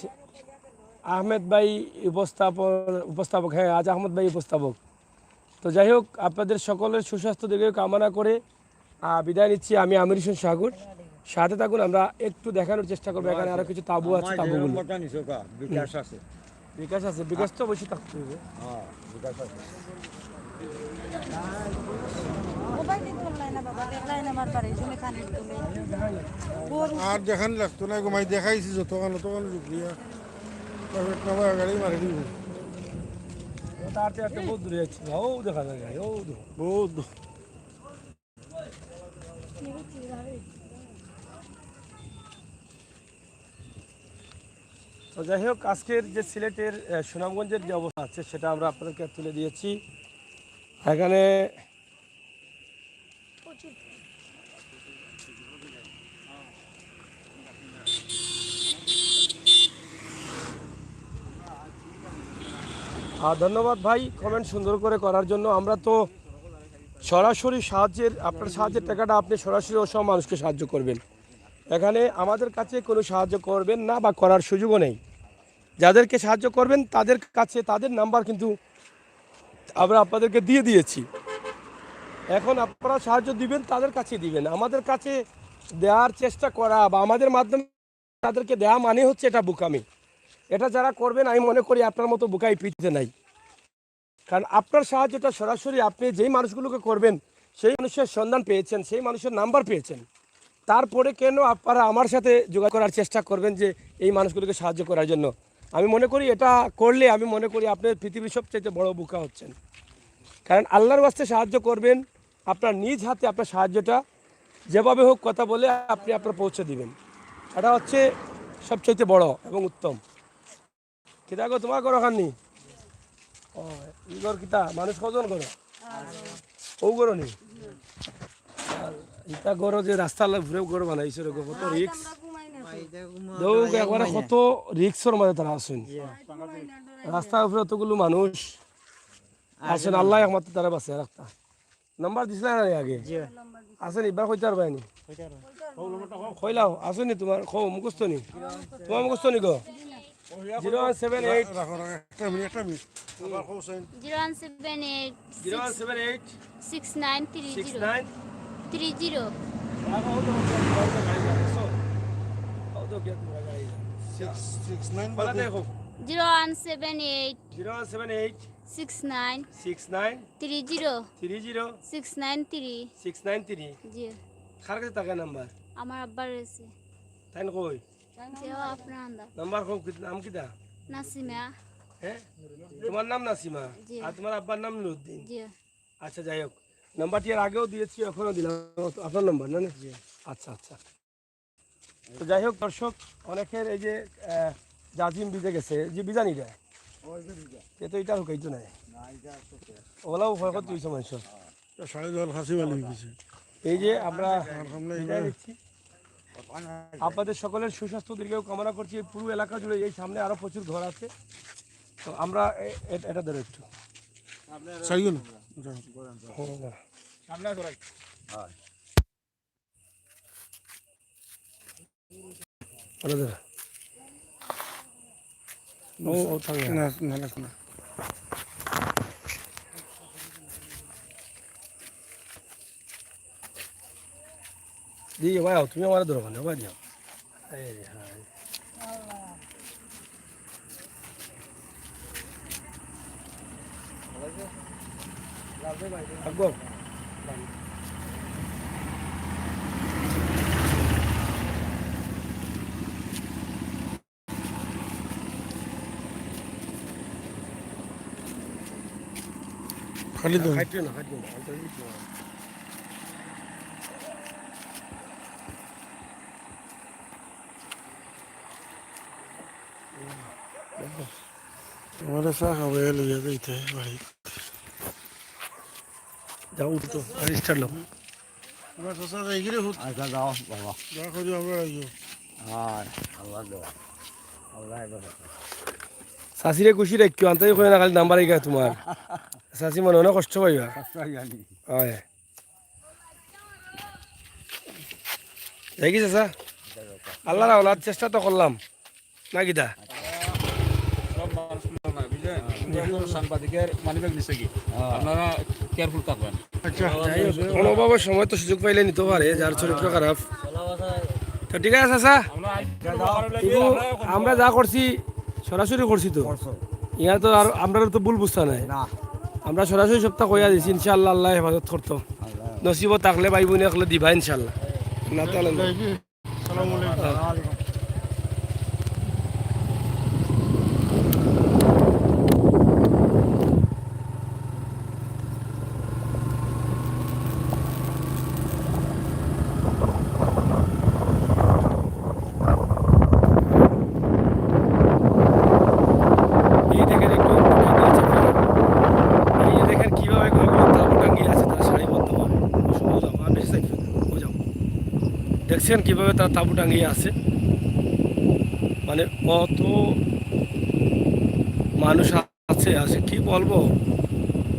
আহমেদ ভাই উপস্থাপন, উপস্থাপক, হ্যাঁ, আজ আহমদ ভাই উপস্থাপক। তো যাই হোক, আপনাদের সকলের সুস্বাস্থ্য দীর্ঘায়ু কামনা করে, আহ, বিদায় নিচ্ছি। আমি আমির হোসেন সাগর, সাথে থাকুন, আমরা একটু দেখানোর চেষ্টা করবো। এখানে আরো কিছু তাবু আছে, আমার তাবুগুলো। বিকাশ আছে। বিকাশ আছে, বিকাশ তো অবশ্যই থাকতে হবে। হ্যাঁ, বিকাশ আছে। মোবাইল নিতে পারলাই না বাবা, দেখলাই না আমার বাড়ি, এই জন্য কানে তুলে। আর দেখানি লাগতো না, ঘুমাই দেখাইছি যতক্ষণ, ততক্ষণ শুক্রিয়া। প্রাইভেট নাম্বার গাড়ি মারি দিব। ও তার তো একটা বহুত দূরে যাচ্ছে, ও দেখা যায়, ও দূর। বহুত দূর। তো যাই হোক, আজকের যে সিলেটের, আহ, সুনামগঞ্জের যে অবস্থা আছে, সেটা আমরা আপনাদেরকে তুলে দিয়েছি। এখানে আহ, ধন্যবাদ ভাই, কমেন্ট সুন্দর করে করার জন্য। আমরা তো সরাসরি সাহায্যের, আপনার সাহায্যের টাকাটা আপনি সরাসরি অসহায় মানুষকে সাহায্য করবেন। এখানে আমাদের কাছে কোনো সাহায্য করবেন না বা করার সুযোগও নেই। যাদেরকে সাহায্য করবেন, তাদের কাছে, তাদের নাম্বার কিন্তু আমরা আপনাদেরকে দিয়ে দিয়েছি। এখন আপনারা সাহায্য দিবেন, তাদের কাছে দিবেন। আমাদের কাছে দেওয়ার চেষ্টা করা বা আমাদের মাধ্যমে তাদেরকে দেওয়া মানে হচ্ছে এটা বোকামি। এটা যারা করবেন, আমি মনে করি আপনার মতো বোকা এই পৃথিবীতে নাই। কারণ আপনার সাহায্যটা সরাসরি আপনি যেই মানুষগুলোকে করবেন, সেই মানুষের সন্ধান পেয়েছেন, সেই মানুষের নাম্বার পেয়েছেন। তারপরে কেন আপনারা আমার সাথে যোগাযোগ করার চেষ্টা করবেন যে এই মানুষগুলোকে সাহায্য করার জন্য? আমি মনে করি এটা করলে, আমি মনে করি আপনি পৃথিবীর সবচাইতে বড় বোকা হচ্ছেন। কারণ আল্লাহর ওয়াস্তে সাহায্য করবেন, আপনার নিজ হাতে আপনার সাহায্যটা যেভাবে হোক কথা বলে আপনি আপনার পৌঁছে দিবেন। এটা হচ্ছে সবচাইতে বড় এবং উত্তম। কিতা গো, তোমার ঘর ওখান নি? ও, ই ঘর কিতা? মানুষ কজন ঘর? ও ঘর নি? আর ইটা ঘর যে রাস্তার উপরে ঘর বানাইছে রে গো, কত রিস্ক। দেখো একবারে কত রিস্কর মাঝে তারা আছেন। রাস্তার উপরে অতগুলো মানুষ আছেন, আল্লাহ একমাত্র তারা বাঁচাইয়া রাখতা। নাম্বার দিছিলা না আগে? জি। আছে নি? এবার কইতে পারবায় নি? কইলাও, আছে নি তোমার? কও, মুখস্থ নি? তোমার মুখস্থ নি গো? Zero one seven eight. রাখো, রাখো, একটা মিনিট, একটা মিনিট। আবার কও, সাইন। Zero one seven eight. Zero one seven eight. Six nine three six zero. Nine. Three zero. রাখো, ও তো, ও তো গাড়ি যাচ্ছে, সো। ও তো গিয়া তোমরা গাড়ি যাচ্ছে। সিক্স, সিক্স নাইন বাদে। দেখো। Zero one seven eight. Zero one seven eight. Six nine. Six nine. Three zero. Three zero. Six nine three. Six nine three. জি। কার কাছে থাকে নাম্বার? আমার আব্বার কাছে। তাইন কই? জি, ও আপনার আন্দা। নাম্বার কও, কি নাম কিতা? নাসিমা। হ্যাঁ? তোমার নাম নাসিমা? জি। আর তোমার আব্বার নাম নুরুদ্দিন? জি। আচ্ছা, যাই হোক, নাম্বারটি এর আগেও দিয়েছি, এখনো দিলাম। আপনার নাম্বার না, না? জি। আচ্ছা, আচ্ছা। তো যাই হোক দর্শক, অনেকের এই যে, আহ, জাজিম ভিজে গেছে, যে ভিজা নি রে? ওই যে ভিজা। এ তো এটা হুকাইতো নাই। না, এটা তো শেষ। ওলাও ভয় করতে হইছে মানুষ। হ্যাঁ। এটা সাড়ে জল খাসি বালি হয়ে গেছে। এই যে আমরা আমার সামনে বিদায় এগুলো নিচ্ছি। আপনাদের সকলের সুস্বাস্থ্য দীর্ঘায়ু কামনা করছি। এই পুরো এলাকা জুড়ে এই সামনে আরো প্রচুর ঘর আছে। তো আমরা এ-, এ-, এটা ধরো একটু। সাইকেল। হ্যাঁ, হ্যাঁ। সামনে আসো ভাই। হ্যাঁ। আলাদা। ও, ও, থামে। না, না, না, না। দি, ভাই, তুমি আমার ধরো না, ভাই, দিও। এই রে, হায়। থাকবো। খালি তো। খাইতে না, খাইতে না, আমি তো এই তো। আমারে চা খাওয়াইয়া লইয়া যাইতে বাড়ি। যাও, উঠো তো, আর স্টার্ট লাও। তোমার চাচা যাই গিরে হুত। আচ্ছা, যাও, বাবা। যা করি আমরা আইও। আর আল্লাহ দোয়া। আল্লাহ দোয়া। চাচিরে খুশি রাখিও, আনতে কই না, খালি নাম্বার আইগা তোমার। চাচি মনে মনে কষ্ট পাইবা। কষ্ট পাইবা নি? হয়। দেখি চাচা, আল্লাহর আওলাদ চেষ্টা তো করলাম। না কিতা? সব মানুষ ভালো না, বুঝলেন? কিন্তু একজন সাংবাদিকের মানিব্যাগ নিছে কি? আপনারা কেয়ারফুল থাকবেন। আচ্ছা, যাই হোক, কোনোভাবে সময় তো সুযোগ পাইলে নিতে পারে, যার চরিত্র খারাপ। তো ঠিক আছে, চাচা। আমরা আজ কিন্তু আমরা যা করছি, সরাসরি করছি তো। ইয়ার তো আর আমরা তো ভুল বুঝতা নাই। না। আমরা সরাসরি সবটা কইয়া দিছি, ইনশাআল্লাহ, আল্লাহ হেফাজত করতো। আল্লাহ। নসিবো থাকলে ভাই বোনে একলে দিবা, ইনশাআল্লাহ। না তাহলে না। আসসালামু আলাইকুম। এই দেখেন একটু, এই যে দেখেন কিভাবে ঘরগুলো তাঁবু টাঙিয়ে আছে, তারা সারিবদ্ধভাবে। ওই যাও, আর বেশি সাইড, ওই যাও। দেখছেন কিভাবে তারা তাঁবু টাঙিয়ে আছে? মানে কত মানুষ আছে, আছে কি বলবো?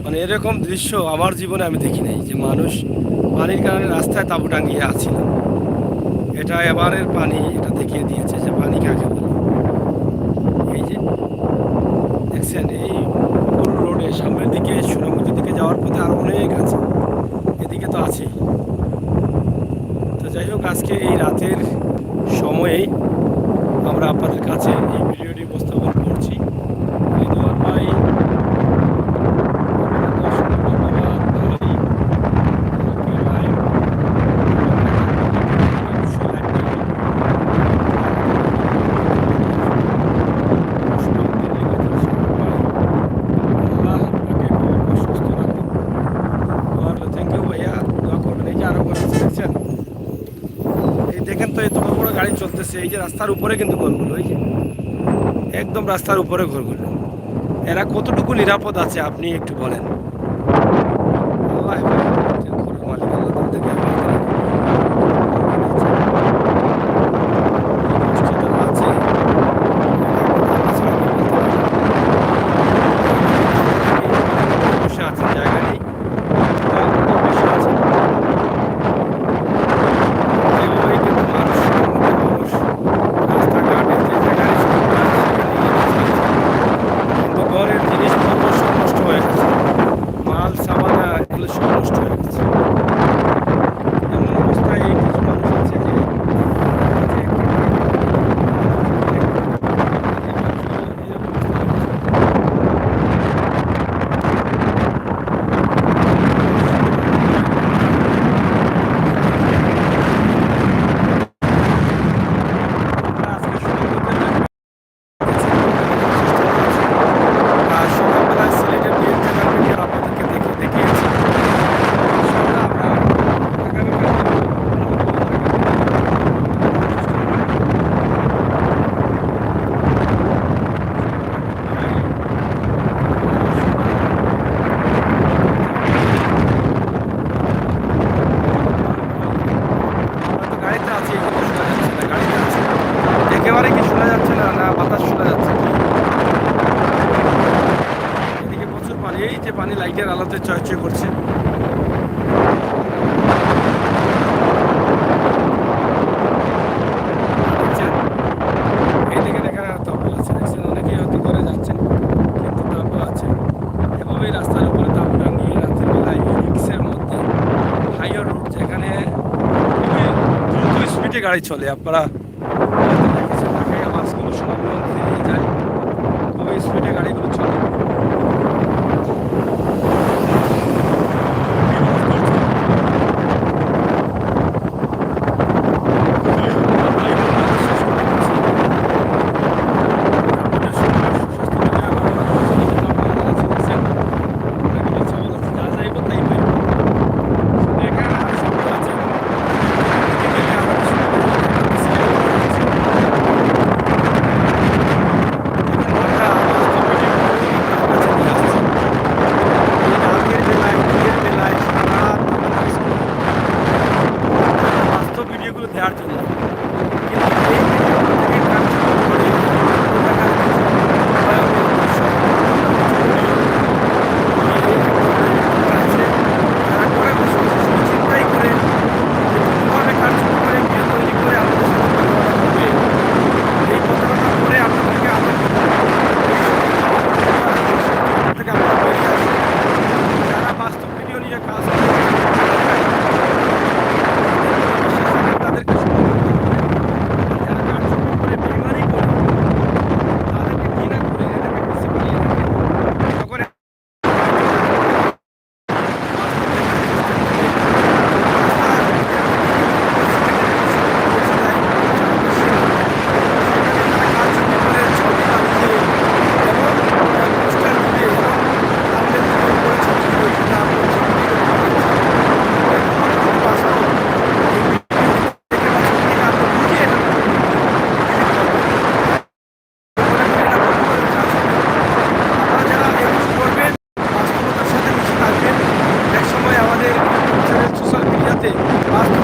মানে এরকম দৃশ্য আমার জীবনে আমি দেখি নাই, যে মানুষ পানির কারণে রাস্তায় তাঁবু টাঙিয়ে আছিল। এটা এবারের পানি, এটা দেখিয়ে দিয়েছে যে পানি কাকে বলে। এই যে দেখছেন, এই পুরো রোডে সামনের দিকে সোনামুখীর দিকে যাওয়ার পথে আরো অনেক আছে, এদিকে তো আছেই। তো যাই হোক, আজকে এই রাতের সময়েই আমরা আপনাদের কাছে এই ভিডিওটি উপস্থাপন করছি। রিদওয়ান ভাই, আপনাদের অসংখ্য ধন্যবাদ ভাই। এত বড় বড় গাড়ি চলতেছে, এই যে রাস্তার উপরে কিন্তু ঘরগুলো, এই যে একদম রাস্তার উপরে ঘরগুলো। এরা কতটুকু নিরাপদ আছে আপনি একটু বলেন। আল্লাহ হেফাজত করুন, মালিক আল্লাহ তাআলা তাদেরকে হেফাজত করুন। আছে। বসে আছে, জায়গা নেই। কিন্তু ঘরের জিনিসপত্র সব নষ্ট হয়ে গেছে, মাল সামানা এগুলো সব নষ্ট হয়ে গেছে। এমন অবস্থায় এই কিছু মানুষ আছে যে একেবারে কি শোনা যাচ্ছে না, না বাতাস শোনা যাচ্ছে? এদিকে প্রচুর পানি, এই যে পানি লাইটের আলোতে চয়চয় করছে। দেখছেন? এইদিকে দেখা তাঁবু আছে, দেখছেন? অনেকেই হয়তো ঘরে যাচ্ছেন, কিন্তু তাঁবু আছে। এভাবেই রাস্তার উপরে তাঁবু টাঙিয়ে রাতের বেলায় এই রিক্সের মধ্যে হাইওয়ে রোড, যেখানে খুবই দ্রুত স্পিডে গাড়ি চলে, আপনারা হয়তো দেখেছেন, ঢাকায় বাসগুলো সব ফিরিয়ে যায়, খুবই স্পিডে গাড়িগুলো চলে। বাস্তব ভিডিওগুলো দেওয়ার জন্য। কিন্তু এই ভিডিওগুলো থেকে কাজ শুরু করে এলাকার কিছু ভয়াবহ দৃশ্য আছে, যারা করে বসে বসে শুধু চিন্তাই করে যে কীভাবে কাজ শুরু করে, ভিডিও তৈরি করে আমাদের সাথে প্রতারণা করবে। এই প্রতারণা করে আপনাদেরকে আমাদের থেকে আমরা বেরিয়ে আসি। যারা বাস্তব ভিডিও নিয়ে কাজ করে, তাদেরকে শুধু যারা কার্যক্রম করে বেইমানি করে, তাদেরকে ঘৃণা করে, এদেরকে বেশি বানিয়ে থাকে। তখন বাস্তবতার সাথে মিশে থাকবেন। এক সময় আমাদের সোশ্যাল মিডিয়াতে বাস্তব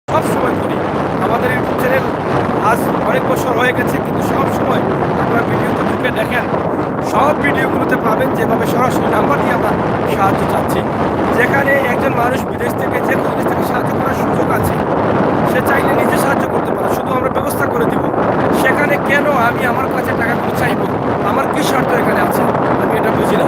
সবসময় করি। আমাদের ইউটিউব চ্যানেল আজ অনেক বছর হয়ে গেছে, কিন্তু সব সময় আপনারা ভিডিওতে ঢুকে দেখেন, সব ভিডিওগুলোতে পাবেন যেভাবে সরাসরি নাম্বার দিয়ে আমরা সাহায্য চাচ্ছি। যেখানে একজন মানুষ বিদেশ থেকে, যে কোনো দেশ থেকে সাহায্য করার সুযোগ আছে, সে চাইলে নিজে সাহায্য করতে পারে, শুধু আমরা ব্যবস্থা করে দিব। সেখানে কেন আমি আমার কাছে টাকাগুলো চাইবো? আমার কি স্বার্থ এখানে আছে? আমি এটা বুঝি না।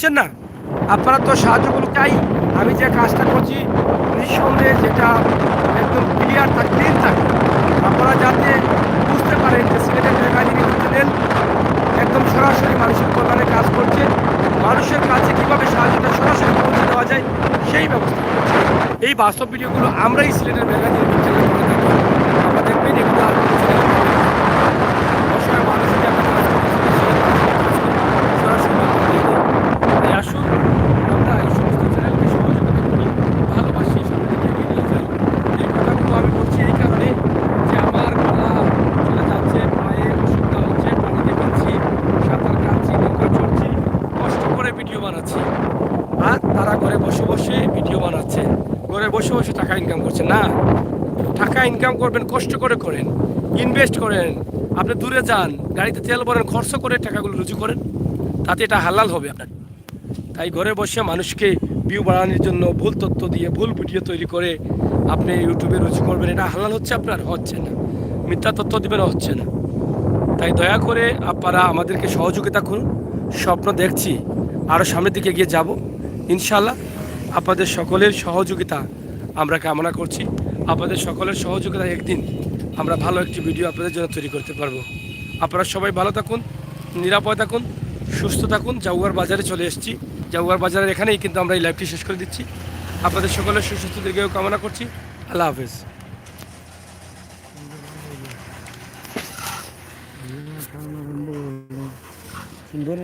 বুঝছেন না? আপনারা তো সাহায্যগুলো চাই। আমি যে কাজটা করছি, নিঃসন্দেহে যেটা একদম ক্লিয়ার থাকে, ক্লিন থাকে, আপনারা যাতে বুঝতে পারেন যে সিলেটের মেগা জিনিস চ্যানেল একদম সরাসরি মানুষের কল্যাণে কাজ করছে, মানুষের কাছে কীভাবে সাহায্যটা সরাসরি পৌঁছে দেওয়া যায়, সেই ব্যবস্থা করছে। এই বাস্তব ভিডিওগুলো আমরাই সিলেটের মেগা জিনিস চ্যানেল করে থাকি। আপনারা দেখবেন এগুলো আর কোনো চ্যানেল করে না। অসহায় মানুষের যে একটা কাজ করছে, সেই কাজ করছে, সরাসরি মানুষকে দিয়ে দেয়। তাই আসুন, আমরা এই সমস্ত চ্যানেলকে সহযোগিতা করি, ভালোবাসি, সামনের দিকে এগিয়ে নিয়ে যাই। এই কথাগুলো আমি বলছি এই কারণে যে আমার গলা চলে যাচ্ছে, পায়ে অসুবিধা হচ্ছে, পানিতে ভিজছি, সাঁতার কাটছি, নৌকা চড়ছি, কষ্ট করে ভিডিও বানাচ্ছি। আর তারা ঘরে বসে বসে ভিডিও বানাচ্ছে, ঘরে বসে বসে টাকা ইনকাম করছে। না, টাকা ইনকাম করবেন, কষ্ট করে করেন, ইনভেস্ট করেন, আপনি দূরে যান, গাড়িতে তেল ভরেন, খরচ করে টাকাগুলো রুজি করেন, তাতে এটা হালাল হবে আপনার। তাই ঘরে বসে মানুষকে ভিউ বাড়ানোর জন্য ভুল তথ্য দিয়ে ভুল ভিডিও তৈরি করে আপনি ইউটিউবে রুজি করবেন, এটা হালাল হচ্ছে আপনার? হচ্ছে না। মিথ্যা তথ্য দিবেন, হচ্ছে না। তাই দয়া করে আপনারা আমাদেরকে সহযোগিতা করুন। স্বপ্ন দেখছি, আরও সামনের দিকে এগিয়ে যাব ইনশাল্লাহ। আপনাদের সকলের সহযোগিতা আমরা কামনা করছি। আপনাদের সকলের সহযোগিতায় একদিন আমরা ভালো একটি ভিডিও আপনাদের জন্য তৈরি করতে পারবো। আপনারা সবাই ভালো থাকুন, নিরাপদ থাকুন, সুস্থ থাকুন। জাউয়ার বাজারে চলে এসেছি, জাউয়ার বাজারের এখানেই কিন্তু আমরা এই লাইভটি শেষ করে দিচ্ছি। আপনাদের সকলের সুস্বাস্থ্য দীর্ঘায়ু কামনা করছি। আল্লাহ হাফেজ। সুন্দর।